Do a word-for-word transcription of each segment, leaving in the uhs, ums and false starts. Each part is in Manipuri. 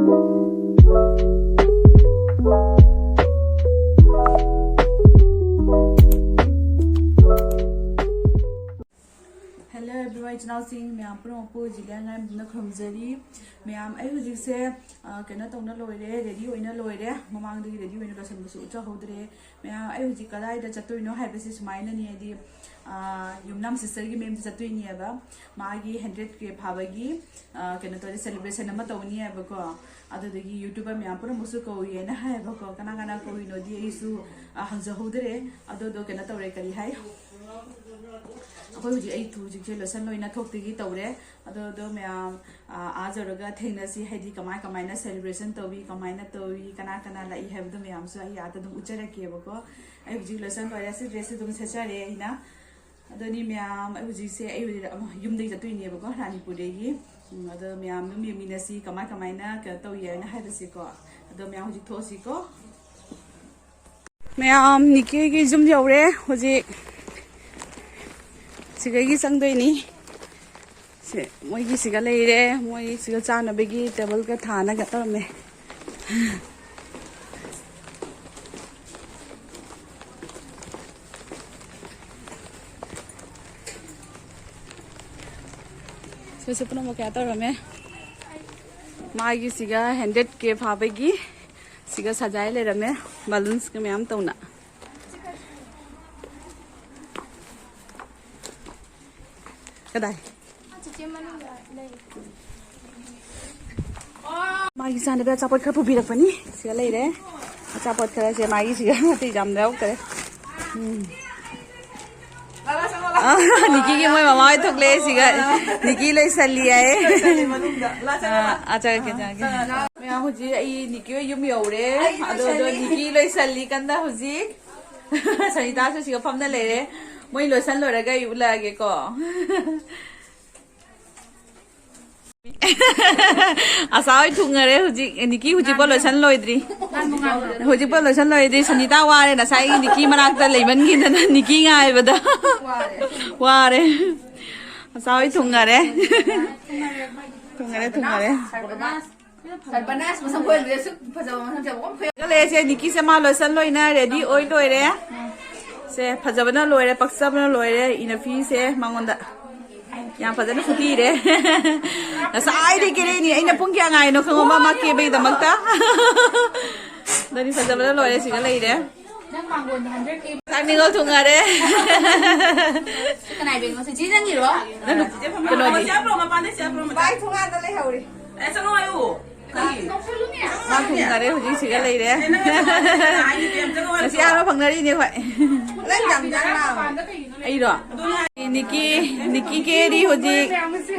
Hello everyone, ꯏꯆꯤꯟ ꯏꯅꯥꯎꯁꯤꯡ ꯃꯌꯥꯝ ꯄꯨꯝꯅꯃꯛꯄꯨ ꯖꯤꯂꯤꯌꯥ ꯉꯥꯏꯕꯅ ꯈꯨꯔꯨꯝꯖꯔꯤ꯫ ꯃꯌꯥꯝ, ꯑꯩ ꯍꯧꯖꯤꯛꯁꯦ, ꯑ, ꯀꯩꯅꯣ ꯇꯧꯅ ꯂꯣꯏꯔꯦ, ꯔꯦꯗꯤ ꯑꯣꯏꯅ ꯂꯣꯏꯔꯦ꯫ ꯃꯃꯥꯡꯗꯒꯤ ꯔꯦꯗꯤ ꯑꯣꯏꯅ ꯂꯣꯏꯁꯟꯕꯁꯨ ꯎꯠꯆꯍꯧꯗ꯭ꯔꯦ꯫ ꯃꯌꯥꯝ, ꯑꯩ ꯍꯧꯖꯤꯛ ꯀꯗꯥꯏꯗ ꯆꯠꯇꯣꯏꯅꯣ ꯍꯥꯏꯕꯁꯤ ꯁꯨꯃꯥꯏꯅꯅꯤ, ꯍꯥꯏꯗꯤ, ꯑ, ꯌꯨꯝꯅꯥꯝ ꯁꯤꯁꯇꯔꯒꯤ ꯃꯌꯨꯝꯗ ꯆꯠꯇꯣꯏꯅꯦꯕ꯫ ꯃꯥꯒꯤ ꯍꯟꯗ꯭ꯔꯦꯠ ꯀꯦ ꯐꯥꯕꯒꯤ, ꯑ, ꯀꯩꯅꯣ ꯇꯧꯔꯦ, ꯁꯦꯂꯦꯕ꯭ꯔꯦꯁꯟ ꯑꯃ ꯇꯧꯅꯤꯑꯕꯀꯣ꯫ ꯑꯗꯨꯗꯒꯤ ꯌꯨꯇ꯭ꯌꯨꯕꯔ ꯃꯌꯥꯝ ꯄꯨꯝꯅꯃꯛꯁꯨ ꯀꯧꯏꯅ ꯍꯥꯏꯌꯦꯕꯀꯣ꯫ ꯀꯅꯥ ꯀꯅꯥ ꯀꯧꯔꯤꯅꯣꯗꯤ ꯑꯩꯁꯨ, ꯑ, ꯍꯪꯖꯍꯧꯗ꯭ꯔꯦ꯫ ꯑꯗꯨꯗꯣ ꯀꯩꯅꯣ ꯇꯧꯔꯦ, ꯀꯔꯤ ꯍꯥꯏ, ꯑꯩꯈꯣꯏ ꯍꯧꯖꯤꯛ, ꯑꯩ ꯍꯧꯖꯤꯛꯁꯦ ꯂꯣꯏꯁꯟ ꯂꯣꯏꯅ ꯊꯣꯛꯇꯒꯤ ꯇꯧꯔꯦ꯫ ꯑꯗꯣ, ꯑꯗꯣ ꯃꯌꯥꯝ, ꯑ, ꯑꯥ ꯌꯧꯔꯒ ꯊꯦꯡꯅꯁꯤ, ꯍꯥꯏꯗꯤ ꯀꯃꯥꯏ ꯀꯃꯥꯏꯅ ꯁꯦꯂꯦꯕ꯭ꯔꯦꯁꯟ ꯇꯧꯏ, ꯀꯃꯥꯏꯅ ꯇꯧꯏ, ꯀꯅꯥ ꯀꯅꯥ ꯂꯥꯛꯏ ꯍꯥꯏꯕꯗꯣ ꯃꯌꯥꯝꯁꯨ ꯑꯩ ꯑꯥꯗ ꯑꯗꯨꯝ ꯎꯠꯆꯔꯛꯀꯦꯕꯀꯣ꯫ ꯑꯩ ꯍꯧꯖꯤꯛ ꯂꯣꯏꯁꯟ ꯂꯣꯏꯔꯦ, ꯁꯤ ꯗ꯭ꯔꯦꯁꯁꯦ ꯑꯗꯨꯝ ꯁꯦꯠꯆꯔꯦ ꯑꯩꯅ꯫ ꯑꯗꯨꯅꯤ ꯃꯌꯥꯝ, ꯑꯩ ꯍꯧꯖꯤꯛꯁꯦ, ꯑꯩ ꯍꯧꯖꯤꯛ ꯑꯃ ꯌꯨꯝꯗꯒꯤ ꯆꯠꯇꯣꯏꯅꯦꯕꯀꯣ, ꯔꯥꯅꯤꯄꯨꯔꯗꯒꯤ꯫ ꯎꯝ, ꯑꯗꯣ ꯃꯌꯥꯝ ꯑꯗꯨꯝ ꯌꯦꯡꯃꯤꯟꯅꯁꯤ, ꯀꯃꯥꯏ ꯀꯃꯥꯏꯅ ꯀꯩꯅꯣ ꯇꯧꯏ ꯍꯥꯏꯅ ꯍꯥꯏꯕꯁꯤꯀꯣ꯫ ꯑꯗꯣ ꯃꯌꯥꯝ ꯍꯧꯖꯤꯛ ꯊꯣꯛꯑꯁꯤꯀꯣ꯫ ꯃꯌꯥꯝ, ꯅꯤꯀꯤꯒꯤ ꯌꯨꯝ ꯌꯧꯔꯦ ꯍꯧꯖꯤꯛ꯫ ꯁꯤꯗꯒꯤ ꯆꯪꯗꯣꯏꯅꯤ꯫ ꯁꯦ, ꯃꯣꯏꯒꯤ ꯁꯤꯒ ꯂꯩꯔꯦ꯫ ꯃꯣꯏ ꯁꯤꯒ ꯆꯥꯅꯕꯒꯤ ꯇꯦꯕꯜꯒ ꯊꯥꯅꯒ ꯇꯧꯔꯝꯃꯦ꯫ ꯁꯤꯁꯨ ꯄꯨꯝꯅꯃꯛ ꯀꯌꯥ ꯇꯧꯔꯝꯃꯦ꯫ ꯃꯥꯒꯤ ꯁꯤꯒ ꯍꯟꯗ꯭ꯔꯦꯠ ꯀꯦ ꯐꯥꯕꯒꯤ ꯁꯤꯒ ꯁꯖꯥꯏ ꯂꯩꯔꯝꯃꯦ꯫ ꯕꯥꯂꯨꯟꯁꯀ ꯃꯌꯥꯝ ꯇꯧꯅ꯫ ꯀꯗꯥꯏ? ꯃꯥꯒꯤ ꯆꯥꯅꯕ ꯑꯆꯥꯄꯣꯠ ꯈꯔ ꯄꯨꯕꯤꯔꯛꯄꯅꯤ꯫ ꯁꯤꯗ ꯂꯩꯔꯦ꯫ ꯑꯆꯥꯄꯣꯠ ꯈꯔꯁꯦ ꯃꯥꯒꯤ ꯁꯤꯗ ꯑꯇꯩ ꯌꯥꯝ ꯌꯥꯎꯔꯛꯇꯔꯦ꯫ ꯎꯝ꯫ ꯑ, ꯅꯤꯀꯤꯒꯤ ꯃꯣꯏ ꯃꯃꯥ ꯍꯣꯏ ꯊꯣꯛꯂꯛꯑꯦ ꯁꯤꯒ꯫ ꯅꯤꯀꯤ ꯂꯣꯏꯁꯜꯂꯤ ꯍꯥꯏꯌꯦ꯫ ꯑ, ꯑ, ꯆꯪꯉꯛꯀꯦ, ꯆꯪꯉꯛꯀꯦ꯫ ꯃꯌꯥꯝ, ꯍꯧꯖꯤꯛ ꯑꯩ ꯅꯤꯀꯤ ꯍꯣꯏ ꯌꯨꯝ ꯌꯧꯔꯦ꯫ ꯑꯗꯣ, ꯑꯗꯣ ꯅꯤꯀꯤ ꯂꯣꯏꯁꯜꯂꯤ ꯀꯟꯅ ꯍꯧꯖꯤꯛ꯫ ꯁꯅꯤꯇꯥꯁꯨ ꯁꯤꯒ ꯐꯝꯅ ꯂꯩꯔꯦ꯫ ꯃꯣꯏ ꯂꯣꯏꯁꯟ ꯂꯣꯏꯔꯒ ꯑꯩ ꯎꯠꯂꯛꯑꯒꯦꯀꯣ꯫ ꯑꯁꯥ ꯍꯣꯏ ꯊꯨꯡꯉꯔꯦ ꯍꯧꯖꯤꯛ꯫ ꯅꯤꯀꯤ ꯍꯧꯖꯤꯛꯐꯥꯎ ꯂꯣꯏꯁꯟ ꯂꯣꯏꯗ꯭ꯔꯤ꯫ ꯍꯧꯖꯤꯛꯐꯥꯎ ꯂꯣꯏꯁꯟ ꯂꯣꯏꯗ꯭ꯔꯤ꯫ ꯁꯅꯤꯇꯥ ꯋꯥꯔꯦ꯫ ꯉꯁꯥꯏꯒꯤ ꯅꯤꯀꯤ ꯃꯅꯥꯛꯇ ꯂꯩꯃꯟꯈꯤꯗꯅ ꯅꯤꯀꯤ ꯉꯥꯏꯕꯗ ꯋꯥꯔꯦ꯫ ꯑꯁꯥ ꯍꯣꯏ ꯊꯨꯡꯉꯔꯦ꯫ ꯊꯨꯡꯉꯔꯦ, ꯊꯨꯡꯉꯔꯦ꯫ ꯁꯔꯕꯅꯥꯁ ꯃꯁꯝ ꯈꯣꯏꯕꯗ ꯁꯨꯛ ꯐꯖꯕ ꯃꯁꯝꯁꯦ ꯑꯃꯨꯛ ꯈꯣꯏ-, ꯂꯩꯔꯦ꯫ ꯁꯦ, ꯅꯤꯀꯤꯁꯦ ꯃꯥ ꯂꯣꯏꯁꯟ ꯂꯣꯏꯅ ready ꯑꯣꯏ ꯂꯣꯏꯔꯦ꯫ ꯁꯦ, ꯐꯖꯕꯅ ꯂꯣꯏꯔꯦ, ꯄꯛꯆꯕꯅ ꯂꯣꯏꯔꯦ꯫ ꯏꯅꯐꯤꯁꯦ ꯃꯉꯣꯟꯗ ꯌꯥꯝ ꯐꯖꯅ ꯐꯨꯕꯤꯔꯦ꯫ ꯉꯁꯥꯏꯗꯩ ꯀꯦꯔꯛꯏꯅꯤ꯫ ꯑꯩꯅ ꯄꯨꯡ ꯀꯌꯥ ꯉꯥꯏꯅꯣ ꯈꯪꯉꯕ ꯃꯥ ꯀꯦꯕꯒꯤꯗꯃꯛꯇ꯫ ꯗꯅꯤ ꯐꯖꯕꯅ ꯂꯣꯏꯔꯦ, ꯁꯤꯒ ꯂꯩꯔꯦ꯫ ꯅꯪ ꯃꯥꯡꯒꯣꯟꯗ ꯍꯟꯗꯛꯀꯤ ꯆꯥꯛ ꯅꯤꯉꯣꯜ ꯊꯨꯡꯉꯔꯦ꯫ ꯀꯅꯥꯏ ꯕꯦꯒꯅꯣ? ꯆꯤꯆꯦ ꯅꯪꯒꯤꯔꯣ? ꯅꯪ ꯀꯩꯅꯣꯗꯤ? ꯃꯄꯥꯟꯗ ꯆꯦ ꯄ꯭ꯔꯣ, ꯃꯄꯥꯟꯗ ꯆꯦ ꯄ꯭ꯔꯣ, ꯃꯄꯥꯟꯗ꯫ ꯚꯥꯏ, ꯊꯣꯡꯒꯥꯟꯗ ꯂꯩꯍꯧꯔꯤ꯫ ꯑꯦ, ꯆꯪꯉꯛꯑꯣ ꯍꯥꯏꯌꯨ꯫ ꯀꯔꯤ? ꯃꯥ ꯊꯨꯡꯉꯔꯦ, ꯍꯧꯖꯤꯛ ꯁꯤꯒ ꯂꯩꯔꯦ꯫ ꯑꯦ, ꯅꯪ ꯆꯪꯉꯛꯑꯣ ꯍꯥꯏꯌꯨ, ꯃꯌꯥꯝ ꯆꯪꯉꯛꯑꯣ ꯍꯥꯏꯌꯨ꯫ ꯉꯁꯤ ꯑꯍꯥꯟꯕ ꯐꯪꯅꯔꯤꯅꯦ ꯑꯩꯈꯣꯏ꯫ ꯅꯪ ꯌꯥꯝ ꯆꯪꯉꯛꯑꯣ꯫ ꯑꯩꯔꯣ? ꯅꯤꯀꯤ, ꯅꯤꯀꯤ ꯀꯦꯔꯤ ꯍꯧꯖꯤꯛ꯫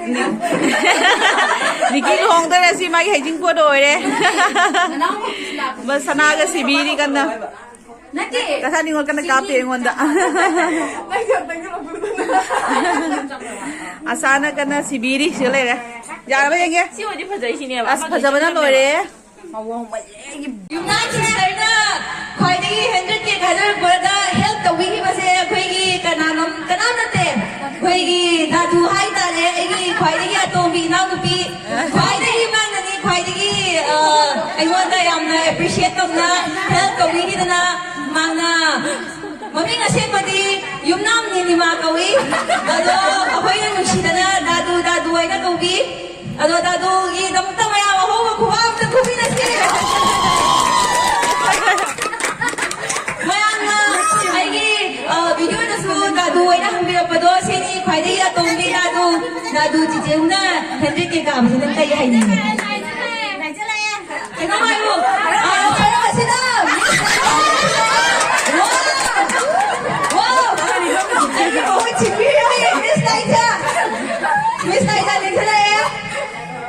ꯅꯤ-, ꯅꯤꯀꯤ ꯂꯨꯍꯣꯡꯗꯣꯔꯦ, ꯁꯤ ꯃꯥꯒꯤ ꯍꯩꯖꯤꯡꯄꯣꯠ ꯑꯣꯏꯔꯦ꯫ ꯕꯁ ꯁꯅꯥꯒ ꯁꯤꯕꯤꯔꯤ ꯀꯟꯅ꯫ ꯅꯠꯇꯦ꯫ ꯀꯁꯥ ꯅꯤꯉꯣꯜ ꯀꯟꯅ ꯀꯥꯞꯄꯦ ꯑꯩꯉꯣꯟꯗ꯫ ꯑꯁꯥꯅ ꯀꯟꯅ ꯁꯤꯕꯤꯔꯤ, ꯁꯤꯗ ꯂꯩꯔꯦ꯫ ꯌꯥꯔꯕ ꯌꯦꯡꯒꯦ꯫ ꯁꯤ ꯑꯣꯏꯗꯤ ꯐꯖꯩ ꯁꯤꯅꯦꯕ꯫ ꯑꯁ, ꯐꯖꯕꯅ ꯂꯣꯏꯔꯦ꯫ ꯌꯨꯝꯅꯥꯝ ꯁꯤꯁꯇꯔꯅ ꯈ꯭ꯋꯥꯏꯗꯒꯤ ꯍꯟꯗ꯭ꯔꯦꯠ ꯀꯦ ꯊꯥꯗꯔꯛꯄꯗ help ꯇꯧꯕꯤꯈꯤꯕꯁꯦ ꯑꯩꯈꯣꯏꯒꯤ ꯀꯅꯥꯅꯣ, ꯀꯅꯥꯝ ꯅꯠꯇꯦ, ꯑꯩꯈꯣꯏꯒꯤ ꯗꯥꯗꯨ ꯍꯥꯏꯇꯥꯔꯦ, ꯑꯩꯒꯤ ꯈ꯭ꯋꯥꯏꯗꯒꯤ ꯑꯇꯣꯝꯕꯤ ꯏꯅꯥꯎꯅꯨꯄꯤ, ꯈ꯭ꯋꯥꯏꯗꯒꯤ ꯃꯥꯅꯅꯤ, ꯈ꯭ꯋꯥꯏꯗꯒꯤ, ꯑ, ꯑꯩꯉꯣꯟꯗ ꯌꯥꯝꯅ appreciate ꯇꯧꯅ help ꯇꯧꯕꯤꯈꯤꯗꯅ ꯃꯥꯅ ꯃꯃꯤꯡ ꯑꯁꯦꯡꯕꯗꯤ ꯌꯨꯝꯅꯥꯝ ꯅꯤꯂꯤꯃꯥ ꯀꯧꯏ, ꯑꯗꯣ ꯑꯩꯈꯣꯏꯅ ꯅꯨꯡꯁꯤꯗꯅ ꯗꯥꯗꯨ ꯗꯥꯗꯨ ꯍꯥꯏꯅ ꯀꯧꯕꯤ꯫ ꯑꯗꯣ ꯗꯥꯗꯨꯒꯤꯗꯃꯛꯇ ꯃꯌꯥꯝ ꯑꯍꯧꯕ ꯈꯨꯕꯥꯛ ꯑꯝꯇ ꯈꯨꯕꯤꯔꯁꯤ꯫ ꯃꯌꯥꯝꯅ ꯑꯩꯒꯤ, ꯑ, video ꯗꯁꯨ ꯗꯥꯗꯨ ꯍꯥꯏꯅ ꯍꯪꯕꯤꯔꯛꯄꯗꯣ ꯁꯤꯅꯤ ꯈ꯭ꯋꯥꯏꯗꯒꯤ ꯑꯇꯣꯝꯕꯤ ꯗꯥꯗꯨ꯫ ꯗꯥꯗꯨ ꯆꯤꯆꯦ ꯍꯣꯏꯅ ꯍꯟꯗ꯭ꯔꯦꯠ ꯀꯦ ꯀꯥꯕꯁꯤꯗ ꯀꯩ ꯍꯥꯏꯅꯤꯡꯉꯤ? ꯀꯩꯅꯣ ꯍꯥꯏꯌꯨ꯫ ꯑ, ꯁꯔꯝ ꯑꯁꯤꯗ꯫ ꯋꯥ! ꯋꯥ! ꯑꯩꯒꯤ ꯃꯍꯨꯠ ꯁꯤꯟꯕꯤꯔꯤꯕ ꯃꯤꯁ ꯂꯥꯏꯖꯥ꯫ ꯃꯤꯁ ꯂꯥꯏꯖꯥ ꯂꯦꯡꯁꯤꯜꯂꯛꯑꯦ꯫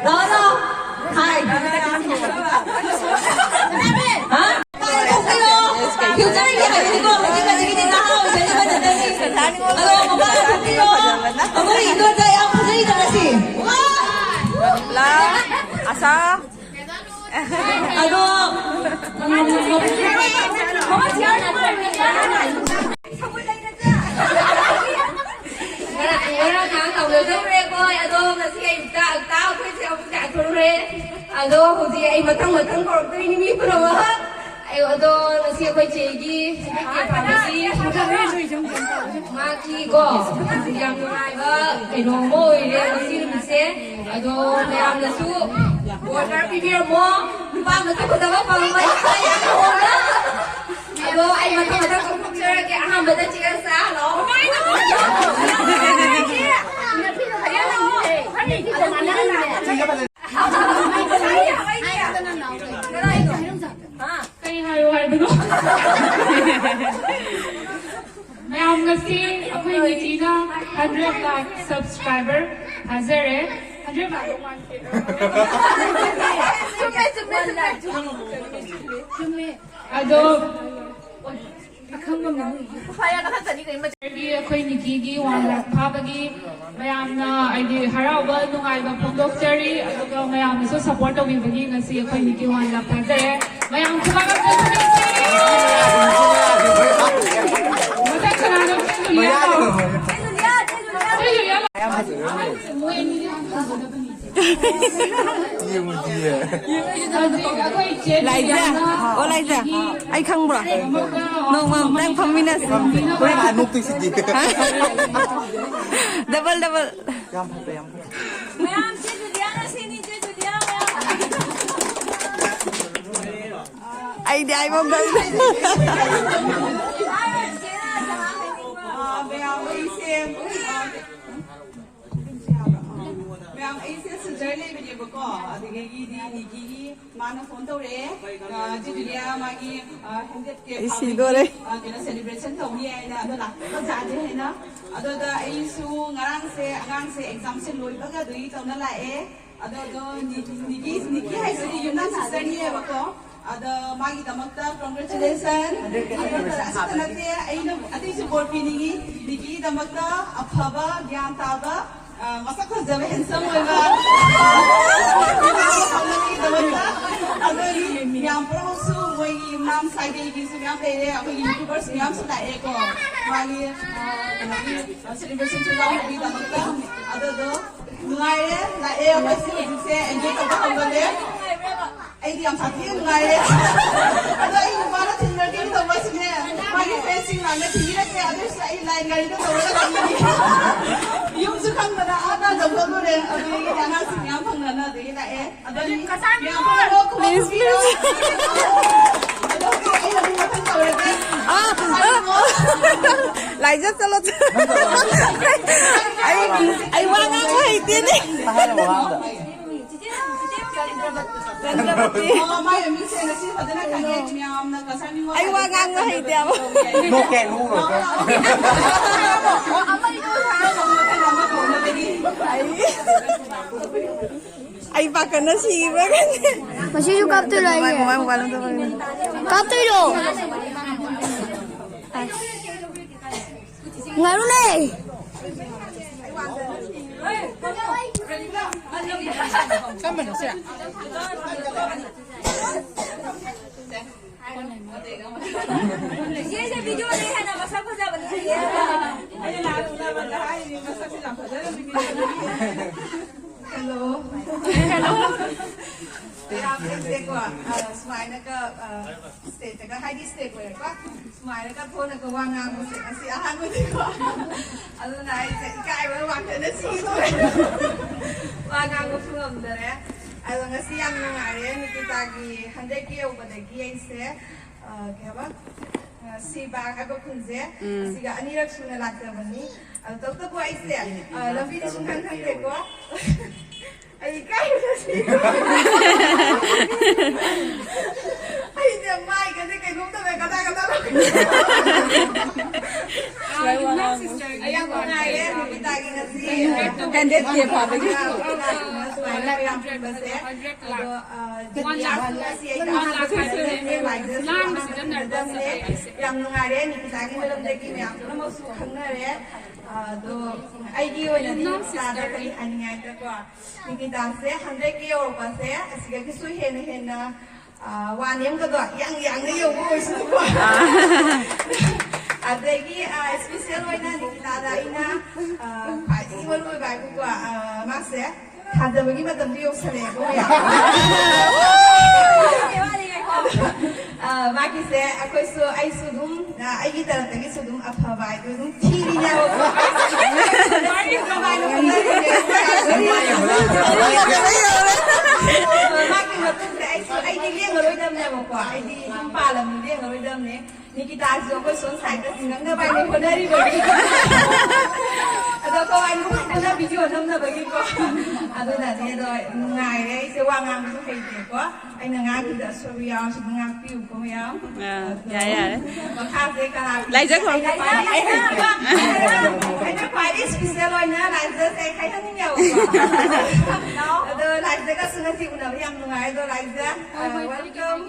ꯂꯥꯛꯑꯣ, ꯂꯥꯛꯑꯣ꯫ ꯍꯥꯏ꯫ ꯍꯥ? ꯊꯣꯛꯄꯤꯔꯣ꯫ Future ꯒꯤ ꯍꯥꯏꯕꯅꯤꯀꯣ, ꯍꯧꯖꯤꯛ ꯍꯧꯖꯤꯛꯀꯤꯗꯤ ꯅꯍꯥ ꯑꯣꯏꯖꯔꯤꯕ ꯅꯠꯇꯦ꯫ ꯑꯗꯣ ꯃꯄꯥꯟ ꯊꯣꯛꯄꯤꯔꯣ꯫ ꯑꯩꯈꯣꯏ ꯏꯟꯗꯣꯔꯗ ꯌꯥꯝ ꯐꯖꯩꯗ ꯉꯁꯤ꯫ ꯂꯥ, ꯑꯁꯥ꯫ ꯑꯗꯣ, ꯎꯝ, ꯉꯔꯥꯡ, ꯉꯔꯥꯡ ꯉꯍꯥꯛ ꯇꯧꯅꯖꯧꯔꯦ ꯑꯩꯈꯣꯏ꯫ ꯑꯗꯣ ꯉꯁꯤ ꯑꯌꯨꯛꯇ ꯑꯌꯨꯛꯇ ꯑꯩꯈꯣꯏꯁꯦ ꯑꯃꯨꯛ ꯆꯥꯊꯣꯛꯎꯔꯦ꯫ ꯑꯗꯣ ꯍꯧꯖꯤꯛ ꯑꯩ ꯃꯊꯪ ꯃꯊꯪ ꯀꯧꯔꯛꯇꯣꯏꯅꯤ ꯃꯤ ꯄꯨꯝꯅꯃꯛ꯫ ꯑꯩ ꯑꯗꯣ ꯉꯁꯤ ꯑꯩꯈꯣꯏ ꯆꯦꯒꯤ ꯁꯤꯒꯤ ꯐꯥꯕꯒꯤ ꯃꯥꯒꯤ ꯀꯣ ꯌꯥꯝ ꯅꯨꯡꯉꯥꯏꯕ ꯀꯩꯅꯣ ꯑꯃ ꯑꯣꯏꯔꯦ ꯉꯁꯤ ꯅꯨꯃꯤꯠꯁꯦ꯫ ꯑꯗꯣ ꯃꯌꯥꯝꯅꯁꯨ ꯕꯣꯔ ꯈꯔ ꯄꯤꯕꯤꯔꯝꯃꯣ꯫ ꯅꯨꯄꯥ ꯃꯁꯛ ꯐꯖꯕ ꯐꯪꯕ ꯌꯥꯝ ꯂꯨꯍꯣꯡꯕ꯫ ꯑꯗꯣ ꯑꯩ ꯃꯊꯪ ꯃꯊꯪ ꯀꯧꯊꯣꯛꯆꯔꯒꯦ꯫ ꯑꯍꯥꯟꯕꯗ ꯆꯦ ꯑꯦꯜꯁꯥ ꯂꯥꯛꯑꯣ꯫ ꯀꯩ ꯍꯥꯏꯌꯣ ꯍꯥꯏꯕꯅꯣ? ꯃꯌꯥꯝ ꯉꯁꯤ ꯑꯩꯈꯣꯏ ꯅꯤꯀꯤꯅ hundred lakh subscriber ꯐꯥꯖꯔꯦ꯫ Hundred lakh ꯆꯨꯝꯃꯦ, ꯆꯨꯝꯃꯦ, ꯆꯨꯝꯃꯦ꯫ ꯆꯨꯝꯃꯦ꯫ ꯑꯗꯣ ꯑꯩꯈꯣꯏ ꯅꯤꯀꯤꯒꯤ one lakh ꯐꯥꯕꯒꯤ ꯃꯌꯥꯝꯅ ꯍꯥꯏꯗꯤ ꯍꯔꯥꯎꯕ ꯅꯨꯡꯉꯥꯏꯕ ꯐꯣꯡꯗꯣꯛꯆꯔꯤ꯫ ꯑꯗꯨꯒ ꯃꯌꯥꯝꯅꯁꯨ support ꯇꯧꯕꯤꯕꯒꯤ ꯉꯁꯤ ꯑꯩꯈꯣꯏ ꯅꯤꯀꯤ one lakh ꯐꯥꯖꯔꯦ꯫ ꯃꯌꯥꯝ ꯈꯨꯕꯥꯛ ꯑꯝꯇ ꯊꯥꯅꯁꯤ꯫ ꯃꯊꯪ ꯀꯅꯥꯅꯣ? ꯆꯦ ꯖꯨꯂꯤꯌꯥ ꯂꯥꯛꯑꯣ꯫ ꯆꯦ ꯖꯨꯂꯤꯌꯥ ꯂꯥꯛꯑꯣ꯫ ꯃꯣꯏ ꯑꯅꯤꯗꯤ ꯍꯥꯟꯅ ꯐꯪꯒꯗꯕꯅꯤ꯫ ꯍꯧꯖꯤꯛ ꯑꯩꯈꯣꯏ ꯆꯦ ꯂꯥꯏꯖꯥ, ꯖꯨꯂꯤꯌꯥꯅ ꯑꯣ ꯂꯥꯏꯖꯥ, ꯑꯩ ꯈꯪꯕ꯭ꯔꯣ? ꯅꯣꯡꯃ ꯑꯝꯇꯪ ꯐꯝꯃꯤꯟꯅꯁꯤ꯫ ꯍꯣꯔꯦꯟ ꯑꯥ ꯅꯣꯛꯇꯣꯏꯁꯤꯗꯤ꯫ Double, double꯫ ꯌꯥꯝ ꯐꯠꯇꯦ, ꯌꯥꯝ ꯐꯠꯇꯦ꯫ ꯃꯌꯥꯝ ꯆꯦ ꯖꯨꯂꯤꯌꯥꯅ ꯁꯤꯅꯤ, ꯆꯦ ꯖꯨꯂꯤꯌꯥ ꯃꯌꯥꯝ꯫ ꯑꯩꯗꯤ ꯍꯥꯏꯕ ꯈꯪꯗꯦ꯫ ꯍꯥꯏꯔꯣ, ꯆꯦ ꯔꯥꯖꯥ ꯍꯥꯏꯅꯤꯡꯕ꯫ ꯑꯥ, ꯃꯌꯥꯝ ꯑꯩꯁꯦ, ꯑꯥ, ꯃꯌꯥꯝ ꯑꯩꯁꯦ ꯁꯤꯜꯆꯔ ꯂꯩꯕꯅꯦꯕꯀꯣ, ꯑꯗꯨꯗꯒꯤꯗꯤ ꯅꯤꯀꯤꯒꯤ ꯃꯥꯅ ꯐꯣꯟ ꯇꯧꯔꯛꯑꯦ꯫ ꯑ, ꯆꯦ ꯖꯨꯂꯤꯌꯥ ꯃꯥꯒꯤ, ꯑ, ꯍꯦꯟꯗꯦꯠꯀꯤ ꯑꯩ ꯐꯥꯕꯒꯤ, ꯁꯤꯗꯣꯔꯦ꯫ ꯑ, ꯀꯩꯅꯣ celebration ꯇꯧꯅꯤ ꯍꯥꯏꯅ, ꯑꯗꯣ ꯂꯥꯛꯄ ꯌꯥꯗꯦ ꯍꯥꯏꯅ꯫ ꯑꯗꯨꯗ ꯑꯩꯁꯨ ꯉꯔꯥꯡꯁꯦ ꯑꯉꯥꯡꯁꯦ examꯁꯦ ꯂꯣꯏꯕꯒ ꯑꯗꯨꯒꯤ ꯇꯧꯅ ꯂꯥꯛꯑꯦ꯫ ꯑꯗꯣ, ꯑꯗꯣ ꯅꯤ-, ꯅꯤꯀꯤ, ꯅꯤꯀꯤ ꯍꯥꯏꯁꯤꯗꯤ ꯌꯨꯝꯅꯥꯝ sisterꯅꯦꯕꯀꯣ꯫ ꯑꯗ ꯃꯥꯒꯤꯗꯃꯛꯇ congratulation꯫ ꯑꯗꯨ ꯈꯛꯇ ꯅꯠꯇꯦ, ꯑꯩꯅ ꯑꯇꯩꯁꯨ ꯕꯣꯔ ꯄꯤꯅꯤꯡꯉꯤ꯫ ꯅꯤꯀꯤꯒꯤꯗꯃꯛꯇ ꯑꯐꯕ, ꯒ꯭ꯌꯥꯟ ꯇꯥꯕ, ꯑ, ꯃꯁꯛ ꯐꯖꯕ, handsome ꯑꯣꯏꯕ ꯑꯃꯒꯤꯗꯃꯛꯇ꯫ ꯑꯗꯨꯒꯤ ꯃꯌꯥꯝ ꯄꯨꯝꯅꯃꯛꯁꯨ ꯃꯣꯏꯒꯤ ꯌꯨꯝꯅꯥꯝ ꯁꯥꯒꯩꯒꯤꯁꯨ ꯃꯌꯥꯝ ꯂꯩꯔꯦ, ꯑꯩꯈꯣꯏꯒꯤ YouTubers ꯃꯌꯥꯝꯁꯨ ꯂꯥꯛꯑꯦꯀꯣ꯫ ꯃꯥꯒꯤ, ꯑ, ꯀꯩꯅꯣꯒꯤ, ꯑ, celebrationꯁꯨ ꯌꯥꯎꯅꯕꯒꯤꯗꯃꯛꯇ꯫ ꯑꯗꯨꯗꯣ ꯅꯨꯡꯉꯥꯏꯔꯦ, ꯂꯥꯛꯑꯦ꯫ ꯑꯩꯈꯣꯏꯁꯦ ꯍꯧꯖꯤꯛꯁꯦ enjoy ꯇꯧꯕ ꯍꯧꯒꯠꯂꯦ꯫ ꯑꯩꯗꯤ ꯌꯥꯝ ꯁꯥꯊꯤꯅ ꯅꯨꯡꯉꯥꯏꯔꯦ꯫ ꯑꯗꯣ ꯑꯩ ꯅꯨꯄꯥꯅ ꯊꯤꯟꯅꯔꯒꯦ ꯇꯧꯕꯁꯤꯅꯦ, ꯃꯥꯒꯤ friendꯁꯤꯡ ꯂꯥꯛꯅ ꯊꯤꯕꯤꯔꯛꯀꯦ꯫ ꯑꯗꯨꯁꯨ ꯑꯩ line ꯒꯥꯔꯤꯗ ꯇꯧꯔꯒ ꯂꯥꯛꯅꯤꯡꯉꯤ꯫ ꯌꯨꯝꯁꯨ ꯈꯪꯗꯅ ꯑꯥ ꯇꯥꯟꯅ ꯆꯠꯂꯨꯔꯦ꯫ ꯑꯗꯨꯗꯒꯤꯗꯤ ꯑꯉꯥꯡꯁꯤꯡ ꯃꯌꯥꯝ ꯐꯪꯅꯅ ꯑꯗꯒꯤ ꯂꯥꯛꯑꯦ꯫ ꯑꯗꯨꯗꯤ ꯃꯌꯥꯝ ꯄꯨꯝꯅꯃꯛ ꯈꯨꯕꯥꯛ ꯈꯨꯕꯤꯔꯣ꯫ ꯑꯗꯨꯗꯤ ꯑꯩ ꯑꯗꯨꯝ ꯃꯊꯪ ꯇꯧꯔꯒꯦ꯫ ꯂꯥꯏꯖꯠ ꯆꯠꯂꯣ꯫ ꯑꯩ, ꯑꯩ ꯋꯥ ꯉꯥꯡꯕ ꯍꯩꯇꯦꯅꯦ꯫ ꯆꯟꯗ꯭ꯔꯕꯇꯤ꯫ ꯑꯣ, ꯃꯥꯏ ꯃꯃꯤꯡꯁꯦ ꯉꯁꯤ ꯐꯖꯅ ꯈꯪꯉꯦ꯫ ꯃꯌꯥꯝꯅ ꯉꯁꯥꯏ ꯃꯤꯉꯣꯟꯗ ꯑꯩ ꯋꯥ ꯉꯥꯡꯕ ꯍꯩꯇꯦꯕ꯫ ꯅꯣꯛꯀꯦ, ꯅꯣꯛꯎꯔꯣꯏ꯫ ꯑꯩ, ꯑꯩ ꯄꯥꯈꯠꯅ ꯁꯤꯈ꯭ꯔꯒꯅꯦ꯫ ꯃꯁꯤꯁꯨ ꯀꯥꯞꯇꯣꯏꯔꯣ ꯑꯩꯁꯦ? ꯃꯃꯥꯏ, ꯃꯃꯥꯏ ꯃꯄꯥꯟ ꯂꯣꯝꯗ ꯐꯪꯉꯦ꯫ ꯀꯥꯞꯇꯣꯏꯔꯣ? ꯉꯥꯏꯔꯨꯅꯦ꯫ ꯏꯆꯦꯁꯦ video ꯂꯩ ꯍꯥꯏꯅ ꯃꯁꯛ ꯐꯖꯕꯅꯤ꯫ Hello. Hello. ꯌꯥꯝ ꯐꯖꯩꯀꯣ꯫ ꯑ, ꯁꯨꯃꯥꯏꯅꯒ, ꯑ, stageꯇꯒ, ꯍꯥꯏꯗꯤ stage ꯑꯣꯏꯔꯦꯀꯣ꯫ ꯁꯨꯃꯥꯏꯅꯒ ꯊꯣꯛꯂꯒ ꯋꯥ ꯉꯥꯡꯕꯁꯦ ꯉꯁꯤ ꯑꯍꯥꯟꯕꯅꯤꯀꯣ꯫ ꯑꯗꯨꯅ ꯑꯩꯁꯦ ꯏꯀꯥꯏꯕ ꯋꯥꯡꯈꯠꯅ ꯁꯤꯗꯣꯔꯦ꯫ ꯋꯥ ꯉꯥꯡꯕꯁꯨ ꯉꯝꯗꯔꯦ꯫ ꯑꯗꯣ ꯉꯁꯤ ꯌꯥꯝ ꯅꯨꯡꯉꯥꯏꯔꯦ꯫ ꯅꯤꯀꯤꯇꯥꯒꯤ hundred K ꯌꯧꯕꯗꯒꯤ ꯑꯩꯁꯦ, ꯑ, ꯀꯩ ꯍꯥꯏꯕ? ꯑ, ꯁꯤꯕꯥꯛ ꯍꯥꯏꯕ ꯈꯨꯟꯁꯦ, ꯎꯝ꯫ ꯑꯁꯤꯒ ꯑꯅꯤꯔꯛ ꯁꯨꯅ ꯂꯥꯛꯆꯕꯅꯤ꯫ ꯑꯗꯣ ꯇꯧꯕꯇꯕꯨ ꯑꯩꯁꯦ, ꯑ, ꯂꯝꯕꯤꯗꯤ ꯁꯨꯡꯈꯪ ꯈꯪꯗꯦꯀꯣ꯫ ꯑꯩ ꯏꯀꯥꯏꯕꯅ ꯁꯤꯗꯣꯔꯦ꯫ ꯑꯩꯁꯦ ꯃꯥꯏꯒꯁꯦ ꯀꯩꯅꯣꯝ ꯇꯧꯋꯦ, ꯀꯗꯥ ꯀꯗꯥ ꯇꯧꯋꯦ꯫ ꯑꯩ ꯌꯥꯝ ꯅꯨꯡꯉꯥꯏꯔꯦ ꯅꯨꯃꯤꯗꯥꯡꯒꯤ ꯉꯁꯤ꯫ Hundred K ꯐꯥꯕꯒꯤ꯫ ꯁꯨꯃꯥꯏꯅ ꯃꯌꯥꯝ ꯄꯨꯟꯕꯁꯦ꯫ ꯑꯗꯣ, ꯑ, ꯖꯤꯅꯤꯌꯥꯁꯨ ꯉꯁꯤ ꯑꯩꯒ ꯑꯍꯥꯟꯕ ꯊꯦꯡꯅꯖꯕꯅꯦ, ꯂꯥꯏꯖꯁꯨ ꯑꯍꯥꯟꯕ ꯊꯦꯡꯅꯖꯕꯅꯦ꯫ ꯌꯥꯝ ꯅꯨꯡꯉꯥꯏꯔꯦ ꯅꯤꯀꯤꯇꯥꯒꯤ ꯃꯔꯝꯗꯒꯤ ꯃꯌꯥꯝ ꯄꯨꯝꯅꯃꯛꯁꯨ ꯈꯪꯅꯔꯦ꯫ ꯑꯗꯣ ꯑꯩꯒꯤ ꯑꯣꯏꯅꯗꯤ ꯅꯤꯀꯤꯇꯥꯗ ꯀꯔꯤ ꯍꯥꯏꯅꯤꯡꯉꯥꯏꯗꯀꯣ, ꯅꯤꯀꯤꯇꯥꯁꯦ hundred K ꯌꯧꯔꯛꯄꯁꯦ ꯑꯁꯤꯗꯒꯤꯁꯨ ꯍꯦꯟꯅ ꯍꯦꯟꯅ, ꯑ, ꯋꯥ ꯅꯦꯝꯒꯗꯣ ꯌꯥꯡ ꯌꯥꯡꯅ ꯌꯧꯕ ꯑꯣꯏꯁꯅꯨꯀꯣ꯫ ꯑꯗꯒꯤ, ꯑ, special ꯑꯣꯏꯅ ꯅꯤꯀꯤꯇꯥꯗ ꯑꯩꯅ, ꯑ, ꯈ꯭ꯋꯥꯏꯗꯒꯤ ꯃꯔꯨ ꯑꯣꯏꯕ ꯍꯥꯏꯕꯨꯀꯣ, ꯑ, ꯃꯥꯁꯦ ꯊꯥꯖꯕꯒꯤ ꯃꯇꯝꯗꯤ ꯌꯧꯁꯜꯂꯛꯑꯦꯕ, ꯃꯌꯥꯝ꯫ ꯑ, ꯃꯥꯒꯤꯁꯦ ꯑꯩꯈꯣꯏꯁꯨ, ꯑꯩꯁꯨ ꯑꯗꯨꯝ, ꯑ, ꯑꯩꯒꯤ ꯇꯔꯞꯇꯒꯤꯁꯨ ꯑꯗꯨꯝ ꯑꯐꯕ ꯍꯥꯏꯗꯣ ꯑꯗꯨꯝ ꯊꯤꯔꯤꯅꯦꯕꯀꯣ꯫ ꯃꯥꯒꯤ ꯀꯃꯥꯏꯅ ꯍꯣꯠꯅꯔꯤꯒꯦ? ꯃꯥꯒꯤ ꯃꯇꯨꯡꯗ ꯑꯩꯁꯨ, ꯑꯩꯗꯤ ꯂꯦꯡꯉꯔꯣꯏꯗꯕꯅꯦꯕꯀꯣ, ꯑꯩꯗꯤ ꯌꯨꯝ ꯄꯥꯜꯂꯝꯅꯤ, ꯂꯦꯡꯉꯔꯣꯏꯗꯕꯅꯦ꯫ ꯅꯤꯀꯤꯇꯥꯁꯨ ꯑꯩꯈꯣꯏ ꯁꯣꯝ ꯁꯥꯏꯗꯇ ꯉꯥꯡꯅꯕ ꯍꯥꯏꯅ ꯍꯣꯠꯅꯔꯤꯕꯅꯤ꯫ ꯑꯗꯣ ꯑꯩꯈꯣꯏ ꯋꯥꯏ ꯅꯨꯄꯥꯗꯅ ꯚꯤꯗꯤꯑꯣ ꯅꯝꯅꯕꯒꯤꯀꯣ꯫ ꯑꯗꯨꯅꯅꯦ, ꯑꯗꯣ ꯅꯨꯡꯉꯥꯏꯔꯦ꯫ ꯑꯩꯁꯦ ꯋꯥ ꯉꯥꯡꯕꯁꯨ ꯍꯩꯇꯦꯀꯣ꯫ ꯑꯩꯅ ꯉꯥꯡꯈꯤꯕꯗ ꯑꯁꯣꯏꯕ ꯌꯥꯎꯔꯁꯨ ꯑꯗꯨꯝ ꯉꯥꯛꯄꯤꯌꯨꯀꯣ, ꯃꯌꯥꯝ꯫ ꯑꯥ, ꯑꯗꯣ ꯌꯥꯔꯦ, ꯌꯥꯔꯦ꯫ ꯃꯈꯥꯁꯦ ꯀꯅꯥ? ꯂꯥꯏꯖ ꯈꯣ꯫ ꯑꯩꯅ ꯈ꯭ꯋꯥꯏꯗꯒꯤ, ꯑꯩꯅ ꯈ꯭ꯋꯥꯏꯗꯒꯤ special ꯑꯣꯏꯅ ꯂꯥꯏꯖꯁꯦ ꯈꯥꯏꯍꯟꯅꯤꯡꯉꯦꯕꯀꯣ꯫ ꯑꯗꯣ ꯂꯥꯏꯖꯒꯁꯨ ꯉꯁꯤ ꯎꯅꯕ ꯌꯥꯝ ꯅꯨꯡꯉꯥꯏ꯫ ꯑꯗꯣ ꯂꯥꯏꯖ, ꯑ, welcome꯫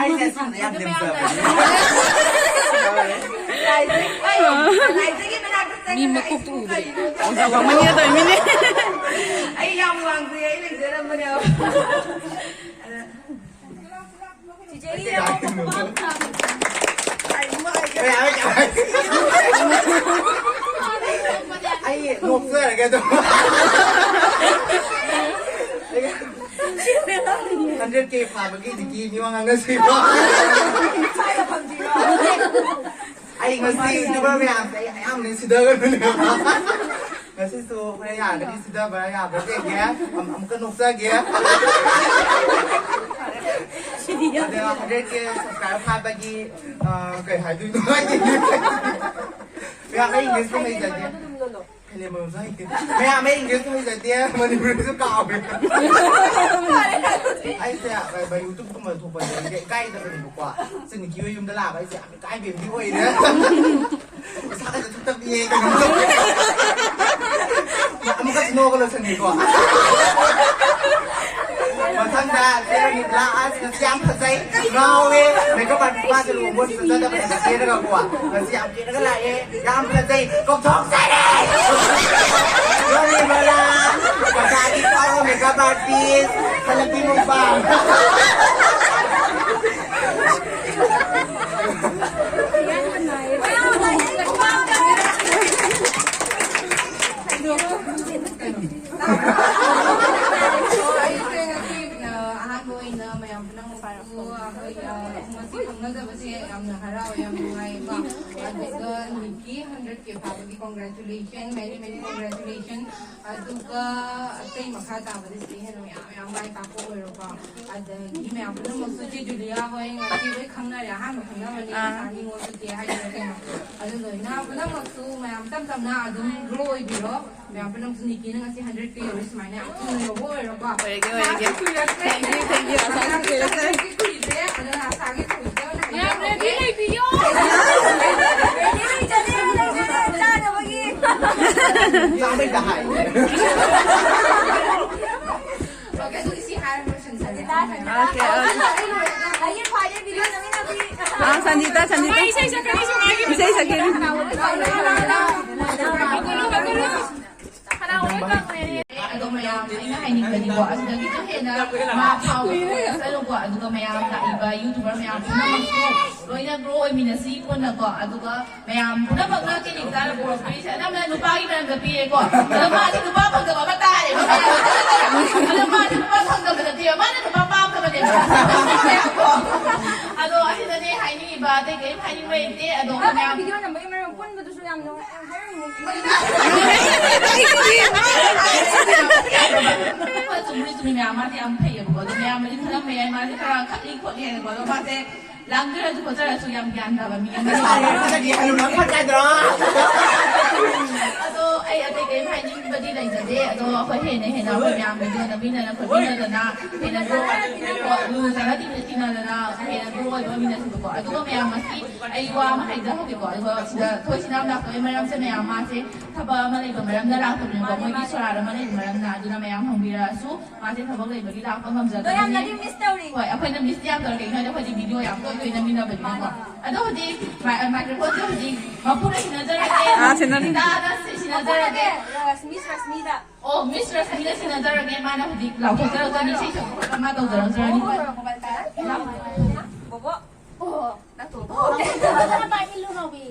ꯑꯩꯁꯦ ꯁꯥꯟꯅ ꯌꯥꯝ ꯂꯦꯝꯖꯕꯅꯦ꯫ ꯂꯥꯏꯖꯒꯤ ꯃꯅꯥꯛꯇ ꯆꯪꯉꯒ ꯃꯤ ꯃꯀꯣꯛꯇ ꯑꯩꯁꯤꯕꯨ ꯎꯕꯗ ꯀꯔꯤꯅꯣ? ꯌꯥꯝ ꯋꯥꯡꯃꯟꯒꯦ ꯇꯧꯔꯤꯃꯤꯅꯦ꯫ ꯑꯩ ꯌꯥꯝ ꯋꯥꯡꯖꯩ, ꯑꯩ ꯂꯩꯖꯔꯝꯕꯅꯦꯕ꯫ ꯑꯗ ꯆꯤꯆꯦꯒꯤ ꯌꯥꯝ ꯃꯌꯥꯝ ꯑꯩ ꯅꯣꯛꯆꯔꯒꯦ ꯑꯗꯨꯝ꯫ ꯍꯟꯗ꯭ꯔꯦꯠ ꯀꯦ ꯐꯥꯕꯒꯤ ꯍꯧꯖꯤꯛꯀꯤ ꯃꯤꯋꯥ ꯉꯥꯡꯅꯁꯤꯀꯣ꯫ ꯑꯩ ꯉꯁꯤ YouTuber ꯃꯌꯥꯝꯁꯦ ꯑꯩ ꯑꯌꯥꯝꯕꯅ ꯁꯤꯗꯒꯗꯣꯏꯅꯦꯕ꯫ ꯉꯁꯤꯁꯨ ꯈꯔ ꯌꯥꯔꯒꯗꯤ ꯁꯤꯗꯕ ꯌꯥꯕ꯭ꯔꯥ ꯌꯦꯡꯒꯦ꯫ ꯑꯝ-, ꯑꯃꯨꯛꯀ ꯅꯣꯛꯆꯒꯦ꯫ ꯑꯗꯣ ꯍꯟꯗ꯭ꯔꯦꯠ ꯀꯦ subscriber ꯐꯥꯕꯒꯤ, ꯑ, ꯀꯩ ꯍꯥꯏꯗꯣꯏꯅꯣ? ꯃꯌꯥꯝ ꯑꯩ English ꯍꯩꯖꯗꯦ꯫ ꯐꯤꯂꯝ ꯑꯃꯁꯨ ꯍꯩꯇꯦ꯫ ꯃꯌꯥꯝ ꯑꯩ English ꯍꯩꯖꯗꯦ, ꯃꯅꯤꯄꯨꯔꯤꯁꯨ ꯀꯥꯎꯔꯦ꯫ ꯑꯩꯁꯦ, ꯀꯩꯕ, YouTube ꯀꯨꯝꯕ ꯊꯣꯛꯄꯁꯦ ꯑꯩꯁꯦ ꯏꯀꯥꯏꯗꯕꯅꯦꯕꯀꯣ꯫ ꯁꯤ ꯅꯤꯀꯤ ꯍꯣꯏ ꯌꯨꯝꯗ ꯂꯥꯛꯑꯒ ꯑꯩꯁꯦ ꯌꯥꯝ ꯏꯀꯥꯏꯕ ꯑꯃꯗꯤ ꯑꯣꯏꯔꯦ꯫ ꯏꯁꯥꯒꯁꯦ ꯊꯨꯞꯇꯞꯅꯤꯌꯦ, ꯀꯩꯅꯣꯝ ꯇꯧꯋꯦ꯫ ꯑꯃꯨꯛꯀꯁꯨ ꯅꯣꯛꯑꯒ ꯂꯣꯏꯁꯟꯒꯦꯀꯣ꯫ ꯃꯊꯪꯗ ꯆꯦ ꯔꯣꯅꯤꯕꯂꯥ ꯑꯁ ꯉꯁꯤ ꯌꯥꯝ ꯐꯖꯩ, ꯉꯥꯎꯋꯦ꯫ Makeup artist ꯃꯥꯁꯦ ꯂꯨꯍꯣꯡꯕ ꯆꯠꯆꯗꯕꯅꯦ ꯆꯦꯔꯒꯀꯣ꯫ ꯉꯁꯤ ꯌꯥꯝ ꯀꯦꯔꯒ ꯂꯥꯛꯑꯦ꯫ ꯌꯥꯝ ꯐꯖꯩ, ꯀꯧꯊꯣꯛꯆꯔꯤ! ꯔꯣꯅꯤꯕꯂꯥ, ꯀꯀꯥꯒꯤ ꯐꯥꯎ makeup artist, ꯁꯂꯛꯀꯤ ꯃꯨꯛꯕꯥꯡ꯫ ꯊꯥꯖꯕꯁꯦ ꯌꯥꯝꯅ ꯍꯔꯥꯎꯋꯦ, ꯌꯥꯝ ꯅꯨꯡꯉꯥꯏꯀꯣ꯫ ꯑꯗꯨꯒ ꯅꯤꯛꯀꯤ ꯍꯟꯗ꯭ꯔꯦꯠ ꯀꯦ ꯐꯥꯕꯒꯤ congratulation, many many congratulation. ꯑꯗꯨꯒ ꯑꯇꯩ ꯃꯈꯥ ꯇꯥꯕꯗꯁꯤꯗꯤ ꯍꯦꯟꯅ ꯃꯌꯥꯝ ꯃꯌꯥꯝ ꯃꯥꯏ ꯄꯥꯛꯄ ꯑꯣꯏꯔꯣꯀꯣ꯫ ꯑꯗꯒꯤ ꯃꯌꯥꯝ ꯄꯨꯝꯅꯃꯛꯁꯨ ꯆꯦ ꯖꯨꯂꯤꯌꯥ ꯍꯣꯏ ꯉꯁꯤ ꯂꯣꯏ ꯈꯪꯅꯔꯦ, ꯑꯍꯥꯟꯕ ꯈꯪꯅꯕꯅꯤ, ꯑꯥ꯫ ꯅꯤꯉꯣꯜꯁꯨ ꯆꯦ ꯍꯥꯏꯗꯅ ꯀꯩꯅꯣ꯫ ꯑꯗꯨ ꯂꯣꯏꯅ ꯄꯨꯝꯅꯃꯛꯁꯨ ꯃꯌꯥꯝ ꯇꯞ ꯇꯞꯅ ꯑꯗꯨꯝ grow ꯑꯣꯏꯕꯤꯔꯣ꯫ ꯃꯌꯥꯝ ꯄꯨꯝꯅꯃꯛꯁꯨ ꯅꯤꯛꯀꯤꯅ ꯉꯁꯤ ꯍꯟꯗ꯭ꯔꯦꯠ ꯀꯦ ꯌꯧꯔꯤ ꯁꯨꯃꯥꯏꯅ ꯌꯥꯝ ꯊꯨꯅ ꯌꯧꯕ ꯑꯣꯏꯔꯣꯀꯣ꯫ ꯑꯣꯏꯔꯒꯦ, ꯑꯣꯏꯔꯒꯦ꯫ ꯑꯁꯥꯁꯨ ꯀꯨꯏꯔꯛꯇ꯭ꯔꯦ꯫ Thank you, thank you꯫ ꯑꯁꯥꯁꯨ ꯀꯨꯏꯔꯛꯇ꯭ꯔꯦ꯫ ꯀꯨꯏꯔꯦ꯫ ꯑꯗꯨꯅ ꯑꯁꯥꯒꯤ ꯊꯧꯔꯤꯁꯦ ꯑꯣꯏꯅ ꯃꯌꯥꯝ ready ꯂꯩꯕꯤꯌꯣ꯫ Ready ꯂꯩꯖꯗꯦ, ꯆꯥꯅꯕꯒꯤ꯫ ꯆꯥꯕꯩꯗ ꯍꯥꯏ꯫ Okay, ꯑꯗꯨꯗꯤ ꯁꯤ ꯍꯥꯏꯔꯒ ꯂꯣꯏꯁꯤꯟꯖꯔꯒꯦ꯫ Okay, okay꯫ ꯑꯩꯒꯤ ꯈ꯭ꯋꯥꯏꯗꯒꯤ video ꯅꯝꯃꯤꯟꯅꯕꯤ꯫ ꯑꯥ, ꯁꯟꯖꯤꯇꯥ, ꯁꯟꯖꯤꯇꯥ꯫ ꯏꯁꯩ ꯁꯛꯀꯅꯤ, ꯏꯁꯩ ꯁꯛꯀꯅꯤ꯫ ꯏꯁꯩ ꯁꯛꯀꯅꯤ꯫ ꯑꯗꯣ ꯃꯌꯥꯝ ꯑꯩꯅ ꯍꯥꯏꯅꯤꯡꯕꯗꯤꯀꯣ, ꯑꯁꯤꯗꯒꯤꯁꯨ ꯍꯦꯟꯅ ꯃꯥ ꯐꯥꯎꯕ ꯆꯠꯂꯨꯀꯣ꯫ ꯑꯗꯨꯒ ꯃꯌꯥꯝ ꯂꯥꯛꯏꯕ YouTuber ꯃꯌꯥꯝ ꯄꯨꯝꯅꯃꯛꯁꯨ ꯂꯣꯏꯅ grow ꯑꯣꯏꯃꯤꯟꯅꯁꯤ ꯄꯨꯟꯅꯀꯣ꯫ ꯑꯗꯨꯒ ꯃꯌꯥꯝ ꯄꯨꯝꯅꯃꯛꯅ ꯀꯦꯅꯤꯇꯥꯅ ꯄꯨꯔꯛꯄꯤꯔꯤꯁꯦ ꯑꯅꯝꯕꯅ ꯅꯨꯄꯥꯒꯤ ꯃꯔꯝꯗ ꯄꯤꯔꯦꯀꯣ꯫ ꯑꯗꯣ ꯃꯥꯁꯦ ꯅꯨꯄꯥ ꯐꯪꯗꯕ ꯑꯃ ꯇꯥꯔꯦꯕ ꯃꯌꯥꯝ꯫ ꯑꯗꯣ ꯃꯥꯁꯦ ꯅꯨꯄꯥ ꯐꯪꯗꯕ ꯅꯠꯇꯦꯕ, ꯃꯥꯅ ꯅꯨꯄꯥ ꯄꯥꯝꯗꯕꯅꯦꯕ꯫ ꯑꯗꯣ ꯑꯁꯤꯗꯅꯦ ꯍꯥꯏꯅꯤꯡꯉꯤꯕ, ꯑꯇꯩ ꯀꯔꯤꯝ ꯍꯥꯏꯅꯤꯡꯕ ꯂꯩꯇꯦ꯫ ꯑꯗꯣ ꯑꯗꯣ ꯃꯌꯥꯝ video ꯅꯝꯕꯒꯤ ꯃꯔꯝ ꯄꯨꯟꯕꯗꯨꯁꯨ ꯌꯥꯝ ꯅꯨꯡꯉꯥꯏ꯫ ꯍꯣꯏ, ꯆꯨꯝꯕꯨꯗꯤ ꯆꯨꯝꯃꯤ, ꯃꯌꯥꯝ ꯃꯥꯁꯦ ꯌꯥꯝ ꯐꯩꯌꯦꯕꯀꯣ꯫ ꯑꯗꯣ ꯃꯌꯥꯝꯅꯗꯤ ꯈꯜꯂꯝꯕ ꯌꯥꯏ, ꯃꯥꯁꯦ ꯈꯔ ꯈꯠꯂꯤ ꯈꯣꯠꯂꯤ ꯍꯥꯏꯅꯀꯣ꯫ ꯑꯗꯣ ꯃꯥꯁꯦ ꯂꯥꯡꯖꯔꯁꯨ ꯈꯣꯠꯆꯔꯁꯨ ꯌꯥꯝ ꯒ꯭ꯌꯥꯟ ꯇꯥꯕ ꯃꯤ ꯑꯃꯅꯤ꯫ ꯑꯗꯣ ꯑꯩ ꯑꯇꯩ ꯀꯔꯤꯝ ꯍꯥꯏꯅꯤꯡꯕꯗꯤ ꯂꯩꯖꯗꯦ꯫ ꯑꯗꯣ ꯑꯩꯈꯣꯏ ꯍꯦꯟꯅ ꯍꯦꯟꯅ ꯑꯩꯈꯣꯏ ꯃꯌꯥꯝ video ꯅꯝꯃꯤꯟꯅꯗꯅ ꯈꯣꯠꯃꯤꯟꯅꯗꯅ ꯍꯦꯟꯅ grow, ꯂꯨꯅ ꯇꯤꯟꯅꯗꯅ ꯍꯦꯟꯅ grow ꯑꯣꯏꯕ ꯑꯣꯏꯃꯤꯟꯅꯁꯤꯕꯀꯣ꯫ ꯑꯗꯨꯒ ꯃꯌꯥꯝ ꯉꯁꯤ ꯑꯩ ꯋꯥ ꯑꯃ ꯍꯥꯏꯖꯍꯧꯒꯦꯀꯣ꯫ ꯑꯗꯨꯒ ꯁꯤꯗ ꯊꯣꯏ ꯁꯤꯅꯥꯝ ꯂꯥꯛꯄꯒꯤ ꯃꯔꯝꯁꯦ ꯃꯌꯥꯝ ꯃꯥꯁꯦ ꯊꯕꯛ ꯑꯃ ꯂꯩꯕ ꯃꯔꯝꯅ ꯂꯥꯛꯇꯕꯅꯤꯀꯣ꯫ ꯃꯣꯏꯒꯤ ꯁꯣꯔꯥꯠ ꯑꯃ ꯂꯩꯕ ꯃꯔꯝꯅ꯫ ꯑꯗꯨꯅ ꯃꯌꯥꯝ ꯍꯪꯕꯤꯔꯛꯑꯁꯨ ꯃꯥꯁꯦ ꯊꯕꯛ ꯂꯩꯕꯒꯤ ꯂꯥꯛꯄ ꯉꯝꯖꯗꯕꯅꯤ꯫ ꯑꯗꯣ ꯌꯥꯝꯅꯗꯤ miss ꯇꯧꯔꯤ꯫ ꯍꯣꯏ, ꯑꯩꯈꯣꯏꯅ miss ꯇꯤ ꯌꯥꯝ ꯇꯧꯔꯦ꯫ ꯀꯩꯒꯤꯅꯣ ꯍꯥꯏꯗꯤ ꯑꯩꯈꯣꯏꯗꯤ video ꯌꯥꯝ ꯇꯣꯏ ꯇꯣꯏ ꯅꯝꯃꯤꯟꯅꯕꯅꯤꯅꯀꯣ꯫ ꯃꯥꯅꯦ꯫ ꯑꯗꯣ ꯍꯧꯖꯤꯛ ꯃꯥꯏ-, microphone ꯁꯦ ꯍꯧꯖꯤꯛ ꯃꯄꯨꯅ ꯁꯤꯟꯅꯖꯔꯒꯦ꯫ ꯑꯥ, ꯁꯤꯟꯅꯅꯤ꯫ ꯁꯤꯟꯅꯖꯔꯒꯦ꯫ ꯃꯄꯨꯅꯅꯦ, ꯔꯁꯃꯤ, ꯔꯁꯃꯤꯗ꯫ ꯑꯣ, Miss ꯔꯁꯃꯤꯅ ꯁꯤꯟꯅꯖꯔꯒꯦ꯫ ꯃꯥꯅ ꯍꯧꯖꯤꯛ ꯂꯥꯎꯊꯣꯛꯆꯔꯛꯀꯅꯤ, ꯏꯁꯩ ꯁꯛꯄ ꯈꯣꯠꯄ ꯃꯥ ꯇꯧꯖꯔꯛꯆꯔꯅꯤ꯫ ꯕꯣꯕꯣ꯫ ꯑꯣ, ꯅꯠꯇꯣ꯫ ꯄꯥꯏꯃꯤꯜꯂꯨ ꯅꯥꯎꯕꯤ꯫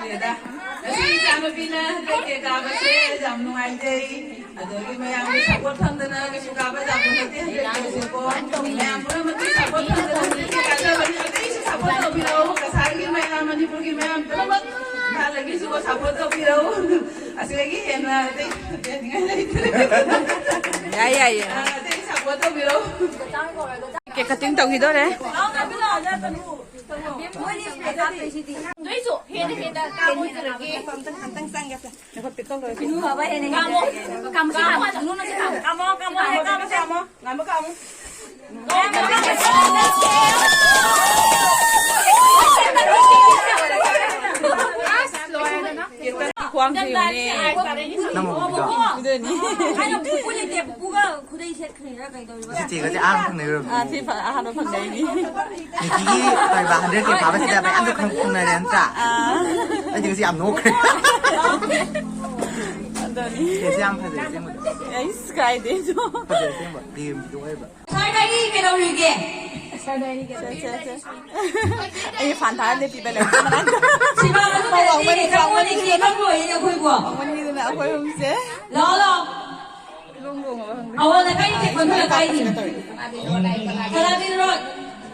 ꯈꯪꯗꯦꯗ꯫ ꯉꯁꯤ ꯏꯆꯥꯅꯨꯄꯤꯅ ꯍꯟꯗꯛ ꯀꯦ ꯀꯥꯕꯁꯦ ꯌꯥꯝ ꯅꯨꯡꯉꯥꯏꯖꯩ꯫ ꯑꯗꯒꯤ ꯃꯌꯥꯝꯒꯤ ꯁꯄꯣꯔꯠ ꯐꯪꯗꯅ ꯀꯩꯁꯨ ꯀꯥꯕ ꯌꯥꯕ ꯅꯠꯇꯦ ꯍꯟꯗꯛ ꯀꯦꯁꯦꯀꯣ꯫ ꯃꯌꯥꯝ ꯄꯨꯝꯅꯃꯛꯀꯤ ꯁꯄꯣꯔꯠ ꯐꯪꯗꯅ ꯍꯟꯗꯛ ꯀꯦ ꯀꯥꯖꯕꯅꯤ꯫ ꯑꯇꯩꯁꯨ ꯁꯄꯣꯔꯠ ꯇꯧꯕꯤꯔꯛꯎ꯫ ꯀꯁꯥꯔꯒꯤ ꯃꯌꯥꯝ, ꯃꯅꯤꯄꯨꯔꯒꯤ ꯃꯌꯥꯝ ꯄꯨꯝꯅꯃꯛ ꯏꯝꯐꯥꯜꯗꯒꯤꯁꯨ ꯁꯄꯣꯔꯠ ꯇꯧꯕꯤꯔꯛꯎ꯫ ꯑꯁꯤꯗꯒꯤ ꯍꯦꯟꯅ ꯑꯇꯩ ꯍꯥꯏꯅꯤꯡꯉꯥꯏ ꯂꯩꯇ꯭ꯔꯦ꯫ ꯌꯥꯏ, ꯌꯥꯏ, ꯌꯥꯏ꯫ ꯑ, ꯑꯇꯩ ꯁꯄꯣꯔꯠ ꯇꯧꯕꯤꯔꯛꯎ꯫ ꯀꯦꯛ ꯀꯠꯇꯤꯡ ꯇꯧꯈꯤꯗꯣꯔꯦ꯫ ꯅꯣꯏꯁꯨ ꯍꯦꯟꯅ ꯍꯦꯟꯅ ꯀꯥꯝꯃꯨ꯫ ꯀꯥꯝꯃꯣ, ꯀꯥꯝꯃꯣ, ꯀꯥꯝꯃꯣ, ꯀꯥꯝꯃꯣ꯫ ꯈ꯭ꯋꯥꯡꯁꯦ ꯌꯦꯡꯉꯨꯅꯦ꯫ ꯅꯪ ꯃꯈꯣꯡꯗꯣ꯫ ꯑꯗꯨꯅꯤ꯫ ꯆꯤꯆꯦꯒꯁꯦ ꯑꯍꯥꯟꯕ ꯐꯪꯅꯩꯔꯣ? ꯑꯥ, ꯁꯤ ꯐ-, ꯑꯍꯥꯟꯕ ꯐꯪꯅꯩꯅꯤ꯫ ꯅꯤꯀꯤꯒꯤ ꯀꯩꯕ hundred K ꯐꯥꯕꯁꯤꯗ ꯃꯌꯥꯝꯁꯨ ꯈꯪ-, ꯈꯪꯅꯔꯦ ꯅꯠꯇ꯭ꯔꯥ? ꯑꯥ꯫ ꯑꯩꯗꯤ ꯉꯁꯤ ꯌꯥꯝ ꯅꯣꯛꯈ꯭ꯔꯦ꯫ ꯑꯗꯨꯅꯤ꯫ ꯀꯦꯁꯦ ꯌꯥꯝ ꯐꯖꯩ ꯑꯁꯦꯡꯕꯗ꯫ ꯑꯩꯁ, ꯀꯥꯏꯗꯩꯅꯣ? ꯐꯖꯩ ꯑꯁꯦꯡꯕ꯫ ꯒꯦꯝꯒꯤꯗꯣ ꯑꯣꯏꯕ꯫ ꯁꯥꯔ ꯀꯔꯤ ꯀꯩꯗꯧꯔꯤꯒꯦ? ꯁꯦ, ꯁꯦ, ꯁꯦ꯫ ꯑꯩ ꯐꯥꯟ ꯊꯥꯔ ꯂꯦꯞꯄꯤꯕ ꯂꯩ꯫ ꯁꯤꯃꯥ ꯑꯗꯨ ꯋꯥꯡꯃꯟ-, ꯂꯩꯔꯦ, ꯆꯪꯉꯣꯅꯦ, ꯋꯥꯡꯃꯟ-, ꯀꯦꯛ ꯀꯛꯂꯣꯏꯅꯦ ꯑꯩꯈꯣꯏꯕꯣ꯫ ꯋꯥꯡꯃꯟꯒꯤꯗꯅ ꯑꯩꯈꯣꯏ ꯑꯍꯨꯝꯁꯦ꯫ ꯂꯥꯛꯑꯣ, ꯂꯥꯛꯑꯣ꯫ ꯏꯕꯨꯡ ꯕꯨꯡꯉꯕ ꯈꯪꯗꯦ꯫ ꯑꯋꯥꯡ ꯂꯩꯀꯥꯏꯒꯤ ꯀꯦꯛ ꯀꯣꯟꯊꯣꯔ ꯂꯩꯀꯥꯏꯅꯤ꯫ ꯀꯅꯥꯗꯤ ꯔꯣꯠ?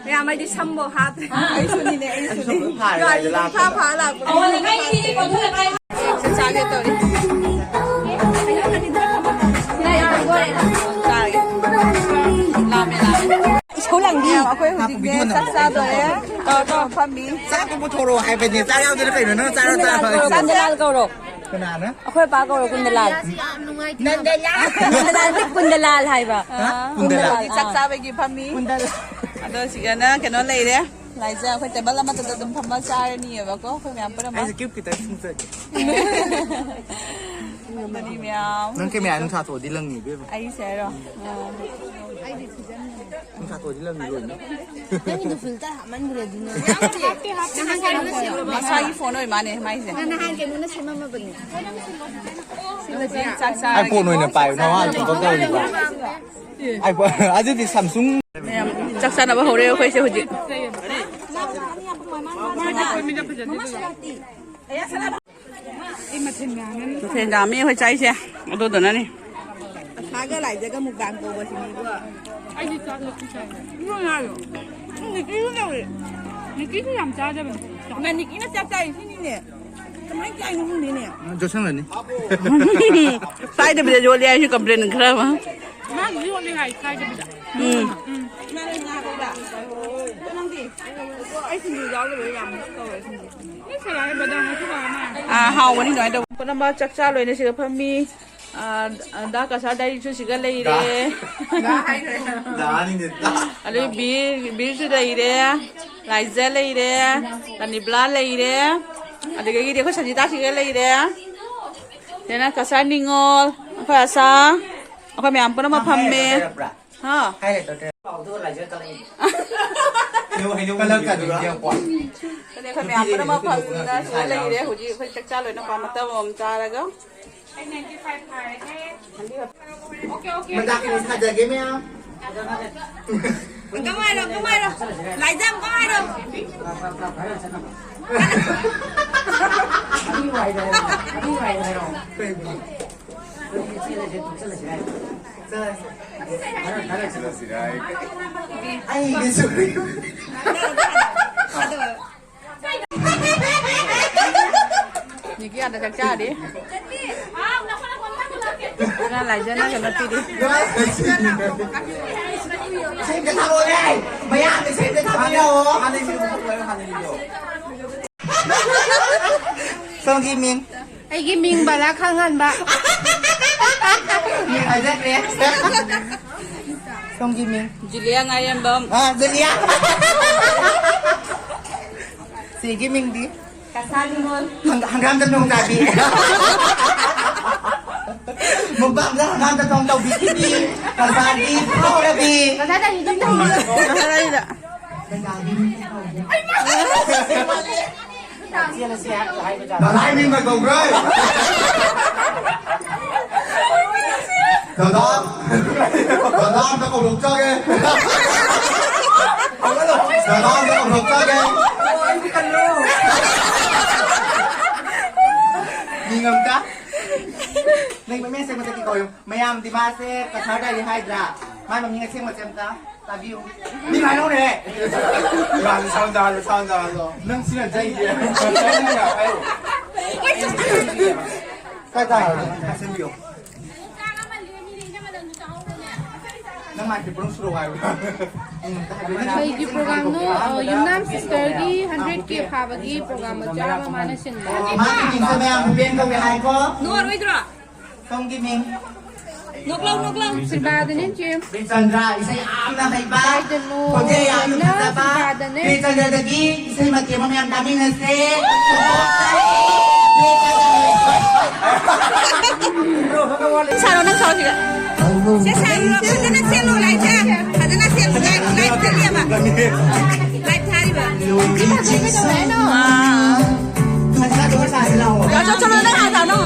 ꯃꯌꯥꯝ ꯑꯩꯗꯤ ꯁꯝꯕꯧ ꯍꯥꯠꯇ꯭ꯔꯦ꯫ ꯍꯥ? ꯑꯩꯁꯨꯅꯤꯅꯦ, ꯑꯩꯁꯨꯅꯤ꯫ ꯒꯥꯔꯤ ꯐꯥ ꯐꯥ ꯂꯥꯛꯄꯅꯦ꯫ ꯑꯋꯥꯡ ꯂꯩꯀꯥꯏꯒꯤ ꯀꯦꯛ ꯀꯣꯟꯊꯣꯔ ꯂꯩꯀꯥꯏ꯫ ꯆꯥꯛ ꯆꯥꯒꯦ ꯇꯧꯔꯤ꯫ ꯆꯥꯒꯦ꯫ ꯂꯥꯝꯃꯦ, ꯂꯥꯝꯃꯦ꯫ ꯏꯁꯧ ꯂꯥꯡꯕꯤ꯫ ꯑꯩꯈꯣꯏ ꯍꯧꯖꯤꯛꯅꯦ ꯆꯥꯛ ꯆꯥꯗꯣꯔꯦ꯫ ꯇꯧꯔꯣ, ꯇꯧꯔꯣ, ꯐꯝꯃꯤ꯫ ꯆꯥꯛ ꯑꯃꯨꯛ ꯄꯨꯊꯣꯔꯛꯑꯣ ꯍꯥꯏꯕꯅꯦ꯫ ꯆꯥꯛ ꯌꯥꯎꯗꯅ ꯀꯩꯅꯣ ꯅꯪ ꯆꯥꯔꯣ, ꯆꯥꯔꯣ ꯍꯥꯏꯁꯦ? ꯀꯨꯟꯗꯂꯥꯜ ꯀꯧꯔꯣ꯫ ꯀꯅꯥꯅ? ꯑꯩꯈꯣꯏ ꯄꯥ ꯀꯧꯔꯣ, ꯀꯨꯟꯗꯂꯥꯜ꯫ ꯅꯟꯗꯂꯥꯜ꯫ ꯅꯟꯗꯂꯥꯜ ꯅꯠꯇꯦ, ꯀꯨꯟꯗꯂꯥꯜ ꯍꯥꯏꯕ꯫ ꯍꯥ? ꯀꯨꯟꯗꯂꯥꯜ꯫ ꯀꯨꯟꯗꯂꯥꯜ꯫ ꯆꯥꯛ ꯆꯥꯕꯒꯤ ꯐꯝꯃꯤ꯫ ꯀꯨꯟꯗꯂꯥꯜ꯫ ꯑꯗꯣ ꯁꯤꯗꯅ ꯀꯩꯅꯣ ꯂꯩꯔꯦ꯫ ꯂꯥꯏꯖꯥ, ꯑꯩꯈꯣꯏ ꯇꯦꯕꯜ ꯑꯃꯠꯇꯗ ꯑꯗꯨꯝ ꯐꯝꯃ ꯆꯥꯔꯅꯤꯌꯦꯕꯀꯣ, ꯑꯩꯈꯣꯏ ꯃꯌꯥꯝ ꯄꯨꯝꯅꯃꯛ꯫ ꯑꯩꯁꯦ ꯀ꯭ꯌꯨꯕ ꯈꯤꯇꯪ ꯁꯨꯝ ꯆꯠꯀꯦ꯫ ꯑꯗꯨꯅꯤ ꯃꯌꯥꯝ꯫ ꯅꯪ ꯀꯦꯃꯦꯔꯥ ꯅꯨꯡꯁꯥ ꯊꯣꯛꯑꯗꯤ ꯂꯪꯅꯤ ꯏꯕꯦꯝꯃ꯫ ꯑꯩꯁꯦ ꯍꯥꯏꯔꯣ? ꯑꯥ꯫ ꯅꯨꯡꯁꯥ ꯊꯣꯛꯑꯗꯤ ꯂꯪꯅꯤ ꯂꯣꯏꯅ꯫ ꯅꯪꯒꯤꯗꯣ ꯐꯤꯜꯇꯔ ꯍꯥꯞꯃꯟꯈ꯭ꯔꯦ ꯑꯗꯨꯅ꯫ ꯍꯥꯞꯇꯦ, ꯍꯥꯞꯇꯦ꯫ ꯃꯁꯥꯒꯤ ꯐꯣꯟ ꯑꯣꯏ ꯃꯥꯅꯦ ꯃꯥꯏꯁꯦ꯫ ꯅꯪ ꯅꯍꯥꯟ ꯀꯩꯅꯣꯅ ꯁꯦꯝꯃꯝꯃꯕꯅꯦ꯫ ꯁꯤꯗꯗꯤ ꯆꯥꯛ ꯆꯥꯔꯒꯦ꯫ ꯑꯥꯏꯐꯣꯟ ꯑꯣꯏꯅ ꯄꯥꯏꯌꯨ, ꯅꯋꯥ ꯑꯗꯨꯝ ꯇꯧꯔꯤꯕ꯫ ꯑꯥꯏꯐꯣꯟ, ꯑꯗꯨꯗꯤ ꯁꯥꯝꯁꯨꯡ꯫ ꯃꯌꯥꯝ ꯆꯥꯛ ꯆꯥꯅꯕ ꯍꯧꯔꯦ ꯑꯩꯈꯣꯏꯁꯦ ꯍꯧꯖꯤꯛ꯫ ꯑꯩ ꯃꯊꯦꯜ ꯌꯥꯝꯃꯦ꯫ ꯃꯊꯦꯜ ꯌꯥꯝꯃꯤ ꯑꯩꯈꯣꯏ ꯆꯥꯏꯁꯦ꯫ ꯑꯗꯨꯗꯨꯅꯅꯤ꯫ ꯑꯁꯥꯒ ꯂꯥꯏꯖꯒ ꯃꯨꯛꯕꯥꯡ ꯇꯧꯕꯁꯤꯅꯤꯀꯣ꯫ ꯑꯩꯗꯤ ꯆꯥꯛ ꯂꯣꯏ ꯆꯥꯏ꯫ ꯏꯃꯥ ꯉꯥꯏꯌꯣ꯫ ꯎꯝ, ꯅꯤꯀꯤꯁꯨ ꯇꯧꯔꯤ꯫ ꯅꯤꯀꯤꯁꯨ ꯌꯥꯝ ꯆꯥꯗꯕꯅꯤ꯫ ꯏꯃꯥ ꯅꯤꯀꯤꯅ ꯆꯥꯛ ꯆꯥꯏ ꯁꯤꯅꯤꯅꯦ꯫ ꯀꯃꯥꯏꯅ ꯆꯥꯏꯅꯣ ꯈꯪꯗꯦꯅꯦ꯫ ꯌꯣꯠꯁꯟꯒꯅꯤ꯫ ꯁ꯭ꯋꯥꯏꯗꯕꯤꯗ ꯌꯣꯜꯂꯦ ꯍꯥꯏꯁꯤ complain ꯈꯔ ꯑꯃ꯫ ꯃꯥꯒꯤ ꯌꯣꯠꯂꯤ ꯍꯥꯏ ꯀꯥꯏꯗꯕꯤꯗ꯫ ꯎꯝ꯫ ꯎꯝ꯫ ꯏꯃꯥ ꯅꯪ ꯉꯥ ꯍꯧꯕ꯭ꯔꯥ? ꯅꯪꯗꯤ? ꯑꯩ ꯁꯤꯡꯖꯨ ꯌꯥꯎꯗꯕꯩ ꯌꯥꯝ ꯇꯧꯔꯦ ꯁꯤꯡꯖꯨ꯫ ꯅꯣꯏ ꯁꯦꯔꯥꯒꯤ ꯕꯗꯥꯝ ꯉꯁꯤ ꯀꯃꯥꯏꯅ? ꯑꯥ, ꯍꯥꯎꯕꯅꯤ ꯑꯗꯨꯃꯥꯏꯅ ꯇꯧꯕ꯫ ꯄꯨꯝꯅꯃꯛ ꯆꯥꯛ ꯆꯥ ꯂꯣꯏꯅ ꯁꯤꯗ ꯐꯝꯃꯤ꯫ ꯑꯥ, ꯗꯥ ꯀꯁꯥꯔ ꯗꯥꯏꯔꯤꯁꯨ ꯁꯤꯒ ꯂꯩꯔꯦ꯫ ꯗꯥ ꯍꯥꯏꯈ꯭ꯔꯦ꯫ ꯗꯥ ꯍꯥꯏꯅꯤꯡꯗꯦ꯫ ꯗꯥ꯫ ꯑꯗꯩ ꯕꯤꯔ, ꯕꯤꯔꯁꯨ ꯂꯩꯔꯦ꯫ ꯂꯥꯏꯖ ꯂꯩꯔꯦ꯫ ꯔꯥꯅꯤꯕꯂꯥ ꯂꯩꯔꯦ꯫ ꯑꯗꯨꯗꯒꯤꯗꯤ ꯑꯩꯈꯣꯏ ꯁꯟꯖꯤꯇꯥ ꯁꯤꯒ ꯂꯩꯔꯦ꯫ ꯁꯤꯅ ꯀꯁꯥꯔ ꯅꯤꯉꯣꯜ, ꯑꯩꯈꯣꯏ ꯑꯁꯥ, ꯑꯩꯈꯣꯏ ꯃꯌꯥꯝ ꯄꯨꯝꯅꯃꯛ ꯐꯝꯃꯦ꯫ ꯍꯥ? ꯍꯥꯏꯔꯦ, ꯗꯣꯛꯇꯔ꯫ ꯄꯥꯎꯗꯨ ꯂꯥꯏꯖ ꯀꯂꯛꯏ꯫ ꯀꯂꯛꯀꯅꯤ, ꯌꯦꯡꯉꯣ꯫ ꯑꯗꯨꯗꯤ ꯑꯩꯈꯣꯏ ꯃꯌꯥꯝ ꯄꯨꯝꯅꯃꯛ ꯐꯝꯗꯅ ꯁꯤꯗ ꯂꯩꯔꯦ꯫ ꯍꯧꯖꯤꯛ ꯑꯩꯈꯣꯏ ꯆꯥꯛ ꯆꯥ ꯂꯣꯏꯅ ꯃꯇꯝ ꯑꯃꯃꯝ ꯆꯥꯔꯒ꯫ ꯑꯩ ninety five ꯐꯥꯔꯦ꯫ ꯃꯟꯗꯥꯀꯤꯅꯤ ꯁꯥꯖꯒꯦ ꯃꯌꯥꯝ꯫ ꯀꯃꯥꯏꯅꯣ, ꯀꯃꯥꯏꯅꯣ? ꯂꯥꯏꯖꯝ ꯀꯃꯥꯏꯅꯣ? ꯑꯩꯒꯤꯁꯨ꯫ ꯅꯤꯀꯤ ꯑꯥꯗ ꯆꯥꯛ ꯆꯥꯔꯤ꯫ ꯉꯥ ꯂꯥꯏꯖꯅ ꯀꯩꯅꯣ ꯄꯤꯔꯤ꯫ ꯏꯁꯩ ꯑꯝꯇ ꯊꯥꯔꯛꯑꯣꯅꯦ꯫ ꯃꯌꯥꯝ ꯏꯁꯩ ꯑꯝꯇ ꯊꯥꯕꯤꯔꯛꯑꯣ꯫ ꯁꯣꯝꯒꯤ ꯃꯤꯡ꯫ ꯑꯩꯒꯤ ꯃꯤꯡ ꯕꯂꯥ ꯈꯪꯍꯟꯕ꯫ ꯃꯤꯡ ꯍꯥꯏꯖꯈ꯭ꯔꯦ꯫ ꯁꯣꯝꯒꯤ ꯃꯤꯡ꯫ ꯖꯨꯂꯤꯌꯥ ꯉꯥꯏꯔꯦꯝꯕꯝ꯫ ꯑꯥ, ꯖꯨꯂꯤꯌꯥ꯫ ꯁꯤꯒꯤ ꯃꯤꯡꯗꯤ? ꯀꯁꯥ ꯅꯤꯉꯣꯜ꯫ ꯍꯪ-, ꯍꯪꯒꯥꯝꯗ ꯅꯣꯡ ꯇꯥꯕꯤ꯫ ꯃꯨꯛꯕꯥꯡꯗ ꯍꯪꯒꯥꯝꯗ ꯅꯣꯡ ꯇꯧꯕꯤꯈꯤꯕꯤ꯫ ꯀꯁꯥꯒꯤ ꯐꯥꯎꯔꯕꯤ꯫ ꯀꯁꯥꯗ ꯍꯤꯗꯝ ꯇꯧꯕꯤ꯫ ꯗꯗꯥꯏ ꯃꯤꯡ ꯀꯩ ꯀꯧꯕ꯭ꯔꯥ? ꯗꯗꯥ, ꯗꯗꯥ ꯑꯝꯇ ꯀꯧꯊꯣꯛꯆꯒꯦ꯫ ꯗꯗꯥ ꯑꯝꯇ ꯀꯧꯊꯣꯛꯆꯒꯦ꯫ ꯑꯝꯇ ꯅꯪ ꯃꯃꯤꯡ ꯑꯁꯦꯡꯕ ꯆꯠꯀꯦ ꯀꯧ꯫ ꯃꯌꯥꯝꯗꯤ ꯃꯥꯁꯦ ꯀꯁꯥꯔ ꯗꯥꯏꯔꯤ ꯍꯥꯏꯗ꯭ꯔꯥ? ꯃꯥꯏ ꯃꯃꯤꯡ ꯑꯁꯦꯡꯕꯁꯦ ꯑꯝꯇ ꯇꯥꯕꯤꯌꯨ꯫ ꯃꯤ ꯍꯥꯏꯔꯧꯅꯦ꯫ ꯌꯥꯔꯦ, ꯁꯥꯎꯟ ꯇꯥꯍꯜꯂꯣ, ꯁꯥꯎꯟ ꯇꯥꯍꯜꯂꯣ꯫ ꯅꯪ ꯁꯤꯅ ꯖꯩꯒꯤ꯫ ꯀꯥꯏ ꯇꯥꯏ? ꯁꯦꯝꯕꯤꯌꯣ꯫ ꯅꯪ ꯃꯥꯏꯛꯇ ꯄꯨꯔꯝ ꯁꯨꯔꯛꯑꯣ ꯍꯥꯏꯕ꯫ ꯑꯩꯈꯣꯏꯒꯤ ꯄ꯭ꯔꯣꯒꯥꯝꯗꯣ, ꯑ, ꯌꯨꯝꯅꯥꯝ ꯁꯤꯁꯇꯔꯒꯤ ꯍꯟꯗ꯭ꯔꯦꯠ ꯀꯦ ꯐꯥꯕꯒꯤ ꯄ꯭ꯔꯣꯒꯥꯝ ꯃꯆꯥ ꯑꯃ ꯃꯥꯅ ꯁꯤꯟꯕ꯫ ꯃꯥꯒꯤ ꯃꯤꯡꯁꯦ ꯃꯌꯥꯝ ꯚꯨꯄꯦꯟ ꯀꯧꯋꯦ ꯍꯥꯏꯀꯣ꯫ ꯅꯣꯛꯑꯔꯣꯏꯗ꯭ꯔꯣ? ꯁꯣꯝꯒꯤ ꯃꯤꯡ? ꯅꯣꯛꯂꯧ, ꯅꯣꯛꯂꯧ꯫ ꯁꯤꯜꯕꯥꯗꯅꯦ, ꯆꯦ꯫ ꯕꯤꯔꯆꯟꯗ꯭ꯔ, ꯏꯁꯩ ꯌꯥꯝꯅ ꯍꯩꯕ, ꯀꯥꯏꯗꯅꯣ? ꯈꯣꯟꯖꯦꯜ ꯌꯥꯝꯅ ꯌꯨꯝꯅꯥꯝ ꯐꯖꯕ꯫ ꯁꯤꯜꯕꯥꯗꯅꯦ꯫ ꯕꯤꯔꯆꯟꯗ꯭ꯔꯗꯒꯤ ꯏꯁꯩ ꯃꯇꯦꯛ ꯑꯃ ꯃꯌꯥꯝ ꯇꯥꯃꯤꯟꯅꯁꯦ꯫ ꯁꯥꯔꯣ, ꯅꯪ ꯁꯥꯔꯣ ꯁꯤꯗ꯫ ꯁꯦ, ꯁꯥꯔꯣ, ꯐꯖꯅ ꯁꯦꯝꯃꯣ, ꯂꯥꯏꯠꯁꯦ꯫ ꯐꯖꯅ ꯁꯦꯝꯃꯣ, ꯂꯥꯏꯠ, ꯂꯥꯏꯠ ꯊꯥꯔꯤꯕ꯫ ꯂꯥꯏꯠ ꯊꯥꯔꯤꯕ꯫ ꯑꯥ꯫ ꯆꯠꯂꯣ, ꯆꯠꯂꯣ, ꯅꯪ ꯍꯥꯟꯅ ꯁꯥꯔꯣ꯫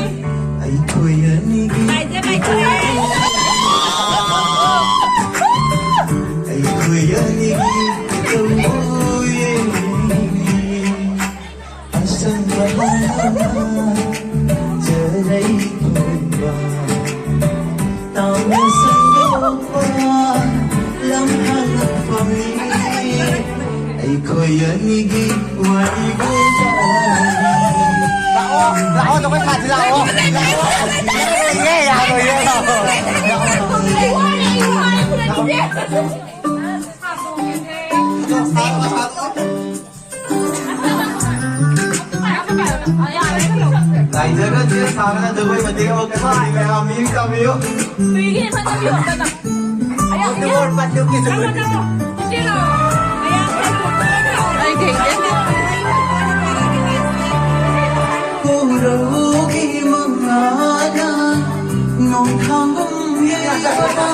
ꯑꯩꯈꯣꯏ ꯑꯅꯤꯒꯤ ꯂꯥꯏꯠꯁꯦ ꯄꯥꯏꯊꯣꯛꯑꯦ꯫ ꯑꯩꯈꯣꯏ ꯑꯅꯤꯒꯤ ꯇꯧꯕ ꯌꯦꯡꯉꯤ꯫ ꯑꯁꯪꯕ ꯍꯥꯏꯕ ꯆꯔꯩ ꯐꯨꯟꯕ, ꯇꯥꯝꯅ ꯁꯟꯗꯣꯛꯄ ꯂꯝꯍꯥꯡ ꯂꯛꯐꯝꯅꯤ꯫ ꯑꯩꯈꯣꯏ ꯑꯅꯤꯒꯤ ꯋꯥꯔꯤꯕꯨ ꯂꯥꯛꯑꯣ, ꯂꯥꯛꯑꯣ, ꯖꯒꯣꯏ ꯁꯥꯁꯤ ꯂꯥꯛꯑꯣ꯫ ꯂꯥꯛꯑꯣ꯫ ꯌꯥꯔꯣꯏꯌꯦ, ꯌꯥꯔꯣꯏꯌꯦ, ꯂꯥꯛꯑꯣ꯫ ꯂꯥꯛꯑꯣ꯫ ꯂꯥꯏꯖꯔꯁꯦ, ꯁꯥꯔꯅ ꯖꯒꯣꯏ ꯃꯇꯦꯛ ꯑꯃ ꯀꯠꯊꯔꯤ, ꯃꯌꯥꯝ ꯃꯤꯠꯌꯦꯡ ꯇꯥꯕꯤꯌꯨ꯫ ꯎꯔꯧꯒꯤ ꯃꯉꯥꯜꯅ ꯅꯣꯡꯊꯥꯡꯕꯨꯝ ꯌꯩꯕꯗ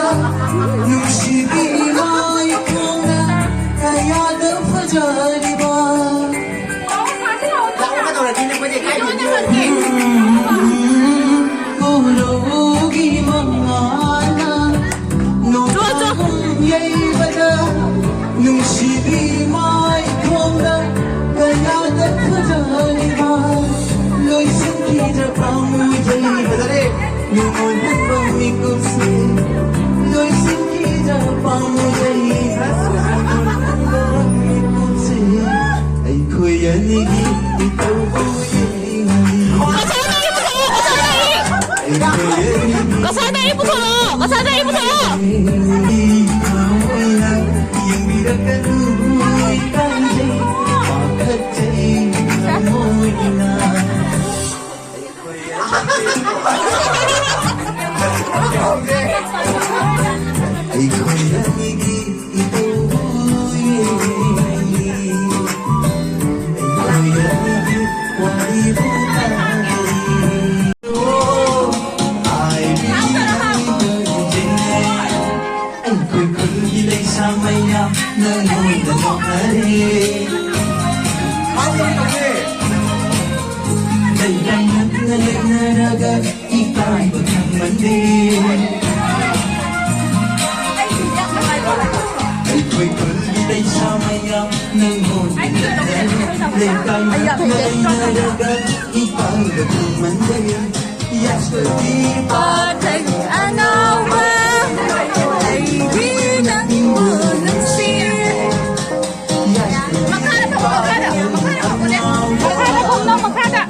ꯅꯨꯡꯁꯤꯕꯤ ꯏꯃꯥ ꯏꯈꯣꯡꯅ ꯀꯌꯥꯗ ꯐꯖꯔꯤꯕ꯫ ꯎꯔꯧꯒꯤ ꯃꯉꯥꯜꯅ ꯅꯣꯡꯊꯥꯡꯕꯨꯝ ꯌꯩꯕꯗ ꯅꯨꯡꯁꯤꯕꯤ ꯏꯃꯥ ꯏꯈꯣꯡꯅ ꯀꯌꯥꯗ ꯐꯖꯔꯤꯕ꯫ ꯂꯣꯏꯁꯤꯟꯈꯤꯗ꯭ꯔꯕ ꯄꯨꯊꯣꯛꯑꯣ! ꯃꯁꯥꯗ ꯑꯩ ꯄꯨꯊꯣꯛꯑꯣ! ꯑꯩꯈꯣꯏ ꯑꯅꯤꯒꯤ ꯏꯇꯧꯕꯨ ꯌꯦꯡꯂꯤ꯫ ꯑꯩꯈꯣꯏ ꯑꯅꯤꯒꯤ ꯋꯥꯔꯤꯕꯨ ꯇꯥꯔꯤ꯫ ꯑꯩꯈꯣꯏ ꯈꯨꯜꯒꯤ ꯂꯩꯁꯥ ꯃꯌꯥꯝ ꯅꯪꯉꯣꯟꯗ ꯅꯣꯛꯅꯔꯦ꯫ ꯂꯩꯔꯥꯡ ꯅꯛꯅ ꯂꯩꯅꯔꯒ ꯏꯀꯥꯏꯕ ꯈꯪꯃꯟꯗꯦ꯫ ꯑꯩꯈꯣꯏ ꯈꯨꯜꯒꯤ ꯂꯩꯁꯥ ꯃꯌꯥꯝ ꯅꯪꯉꯣꯟꯗ ꯅꯣꯛꯅꯔꯦ꯫ ꯂꯩꯔꯥꯡ ꯅꯛꯅ ꯂꯩꯅꯔꯒ ꯏꯀꯥꯏꯕ ꯈꯪꯃꯟꯗꯦ꯫ ꯄꯥꯈꯪ ꯑꯅꯧꯕ, ꯑꯩꯗꯤ ꯅꯪꯕꯨ ꯅꯨꯡꯁꯤ꯫ ꯃꯈꯥꯗ ꯐꯝꯃꯣ, ꯃꯈꯥꯗ, ꯃꯈꯥꯗ ꯐꯝꯃꯣꯅꯦ꯫ ꯃꯈꯥꯗ ꯐꯝꯃꯣ, ꯃꯈꯥꯗ꯫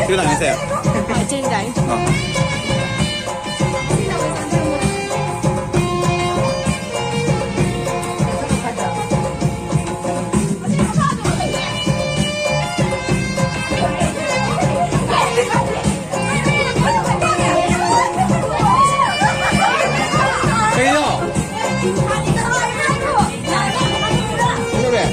ꯁꯤꯒ ꯂꯥꯛꯅꯁꯦ꯫ ꯏꯆꯦꯒꯤ ꯂꯥꯛꯑꯦ꯫ ꯑꯥ꯫ ꯀꯩꯅꯣ? ꯀꯩꯗꯧꯔꯦ?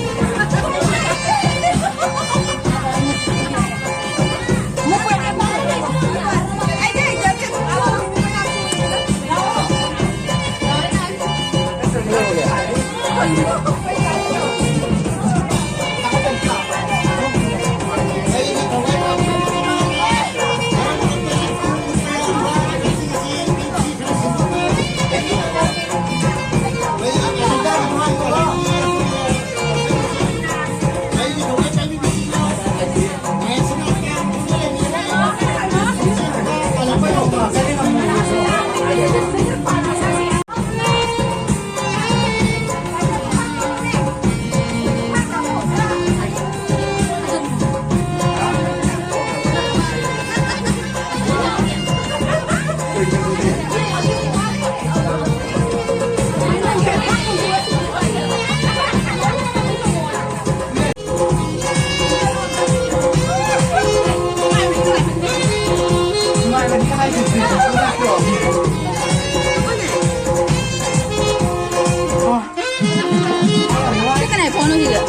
ꯁꯤ ꯀꯅꯥꯏ ꯐꯣꯟꯅꯣ ꯁꯤꯁꯦ?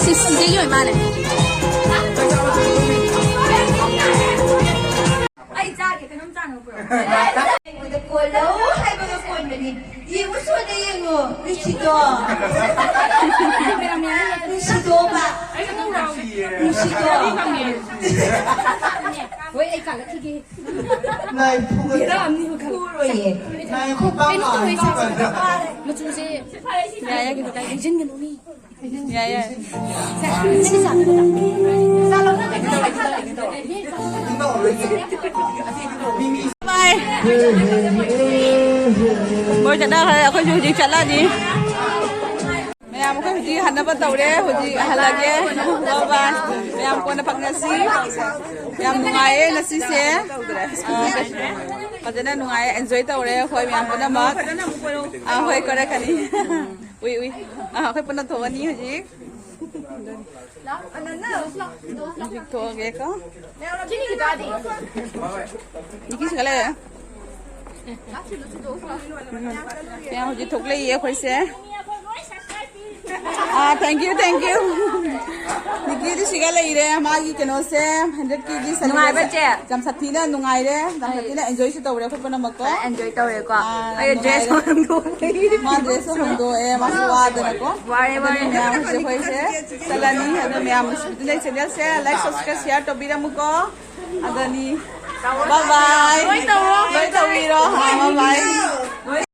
ꯁꯤ ꯁꯤꯗꯒꯤ ꯑꯣꯏ ꯃꯥꯜꯂꯦ꯫ ꯑꯩ ꯆꯥꯒꯦ, ꯀꯩꯅꯣꯝ ꯆꯥꯅꯕ ꯄꯨꯔꯛꯑꯣ꯫ ꯑꯩꯉꯣꯟꯗ ꯀꯣꯜꯂꯣ ꯍꯥꯏꯕꯒ ꯀꯣꯟꯕꯅꯤ꯫ ꯌꯦꯡꯉꯨ, ꯁꯣꯟꯗ ꯌꯦꯡꯉꯨ, ꯅꯨꯡꯁꯤꯗꯣ꯫ ꯅꯨꯡꯁꯤꯗꯣꯕ꯫ ꯅꯨꯡꯁꯤꯗꯣ꯫ ꯍꯣꯏ, ꯑꯩ ꯀꯥꯜꯂꯛꯈꯤꯒꯦ꯫ ꯅꯥꯏ ꯐꯨꯒꯠ-, ꯕꯦꯔꯥ ꯑꯃꯅꯤ ꯈꯪꯉꯦ꯫ ꯐꯨꯔꯣꯏꯌꯦ꯫ ꯅꯥꯏ ꯈꯨꯄꯥꯛ ꯀꯩꯅꯣ ꯇꯧꯋꯦ, ꯅꯥꯏ ꯁꯥ-, ꯐꯨꯒꯠ-, ꯃꯆꯨꯁꯦ ꯌꯥꯏꯌꯦ, ꯀꯩꯁꯨ ꯀꯥꯏꯗꯦ꯫ ꯍꯦꯟꯖꯤꯟꯒꯅꯨ ꯃꯤ꯫ ꯌꯥꯏꯌꯦ꯫ ꯁꯤ ꯆꯥ-, ꯆꯥ ꯂꯧꯅ ꯀꯩꯅꯣ ꯇꯧꯋꯦ, ꯀꯩꯅꯣ ꯇꯧꯋꯦ꯫ ꯕꯥꯏ꯫ ꯃꯣꯏ ꯆꯠꯅꯈ꯭ꯔꯦ, ꯑꯩꯈꯣꯏꯁꯨ ꯍꯧꯖꯤꯛ ꯆꯠꯂꯅꯤ꯫ ꯃꯌꯥꯝ ꯑꯩꯈꯣꯏ ꯍꯧꯖꯤꯛ ꯍꯟꯅꯕ ꯇꯧꯔꯦ, ꯍꯧꯖꯤꯛ ꯍꯜꯂꯒꯦ꯫ ꯕꯥꯏ ꯕꯥꯏ꯫ ꯃꯌꯥꯝ ꯀꯣꯟꯅ ꯐꯪꯅꯁꯤ꯫ ꯌꯥꯝ ꯅꯨꯡꯉꯥꯏꯌꯦ ꯉꯁꯤꯁꯦ꯫ ꯑ, ꯐꯖꯅ ꯅꯨꯡꯉꯥꯏꯌꯦ, enjoy ꯇꯧꯔꯦ ꯑꯩꯈꯣꯏ ꯃꯌꯥꯝ ꯄꯨꯝꯅꯃꯛ꯫ ꯑ, ꯍꯣꯏ, ꯀꯣꯏꯔꯛꯀꯅꯤ꯫ ꯎꯏ, ꯎꯏ꯫ ꯑ, ꯑꯩꯈꯣꯏ ꯄꯨꯟꯅ ꯊꯣꯛꯑꯅꯤ ꯍꯧꯖꯤꯛ꯫ ꯍꯧꯖꯤꯛ ꯊꯣꯛꯑꯒꯦꯀꯣ꯫ ꯅꯤꯀꯤꯁꯨ ꯈꯔ ꯂꯩꯔꯦ꯫ ꯃꯌꯥꯝ ꯍꯧꯖꯤꯛ ꯊꯣꯛꯂꯛꯏꯌꯦ ꯑꯩꯈꯣꯏꯁꯦ꯫ ꯑꯥ, thank you, thank you. ꯅꯤꯀꯤꯗꯤ ꯁꯤꯒ ꯂꯩꯔꯦ, ꯃꯥꯒꯤ ꯀꯩꯅꯣꯁꯦ, ꯍꯟꯗꯛꯀꯤꯗꯤ ꯅꯨꯡꯉꯥꯏꯕ꯭ꯔꯥ, ꯆꯦ? ꯌꯥꯝ ꯁꯥꯊꯤꯅ ꯅꯨꯡꯉꯥꯏꯔꯦ, ꯌꯥꯝ ꯁꯥꯊꯤꯅ enjoyꯁꯨ ꯇꯧꯔꯦ ꯑꯩꯈꯣꯏ ꯄꯨꯝꯅꯃꯛꯀꯣ꯫ ꯑꯦꯟꯖꯣꯏ ꯇꯧꯔꯦꯀꯣ꯫ ꯑꯥ, ꯑꯩ ꯌꯥꯝ ꯗ꯭ꯔꯦꯁ ꯅꯨꯡꯉꯥꯏꯔꯦ꯫ ꯍꯣꯡꯗꯣꯛꯄꯒꯤ ꯃꯥ ꯗ꯭ꯔꯦꯁꯁꯨ ꯍꯣꯡꯗꯣꯛꯑꯦ, ꯃꯥꯁꯨ ꯋꯥꯗꯅꯀꯣ꯫ ꯋꯥꯔꯦ, ꯋꯥꯔꯦ꯫ ꯑꯗꯨꯅ ꯃꯌꯥꯝ ꯍꯧꯖꯤꯛ ꯑꯩꯈꯣꯏꯁꯦ ꯆꯠꯂꯅꯤ꯫ ꯑꯗꯣ ꯃꯌꯥꯝ ꯅꯨꯡꯁꯤꯕꯤꯗꯨꯅ ꯑꯩ channelꯁꯦ like, subscribe, share ꯇꯧꯕꯤꯔꯝꯃꯨꯀꯣ꯫ ꯑꯗꯨꯅꯤ꯫ Bye bye꯫ ꯂꯣꯏ ꯇꯧꯔꯣ꯫ ꯂꯣꯏ ꯇꯧꯕꯤꯔꯣ꯫ ꯑꯥ, bye bye꯫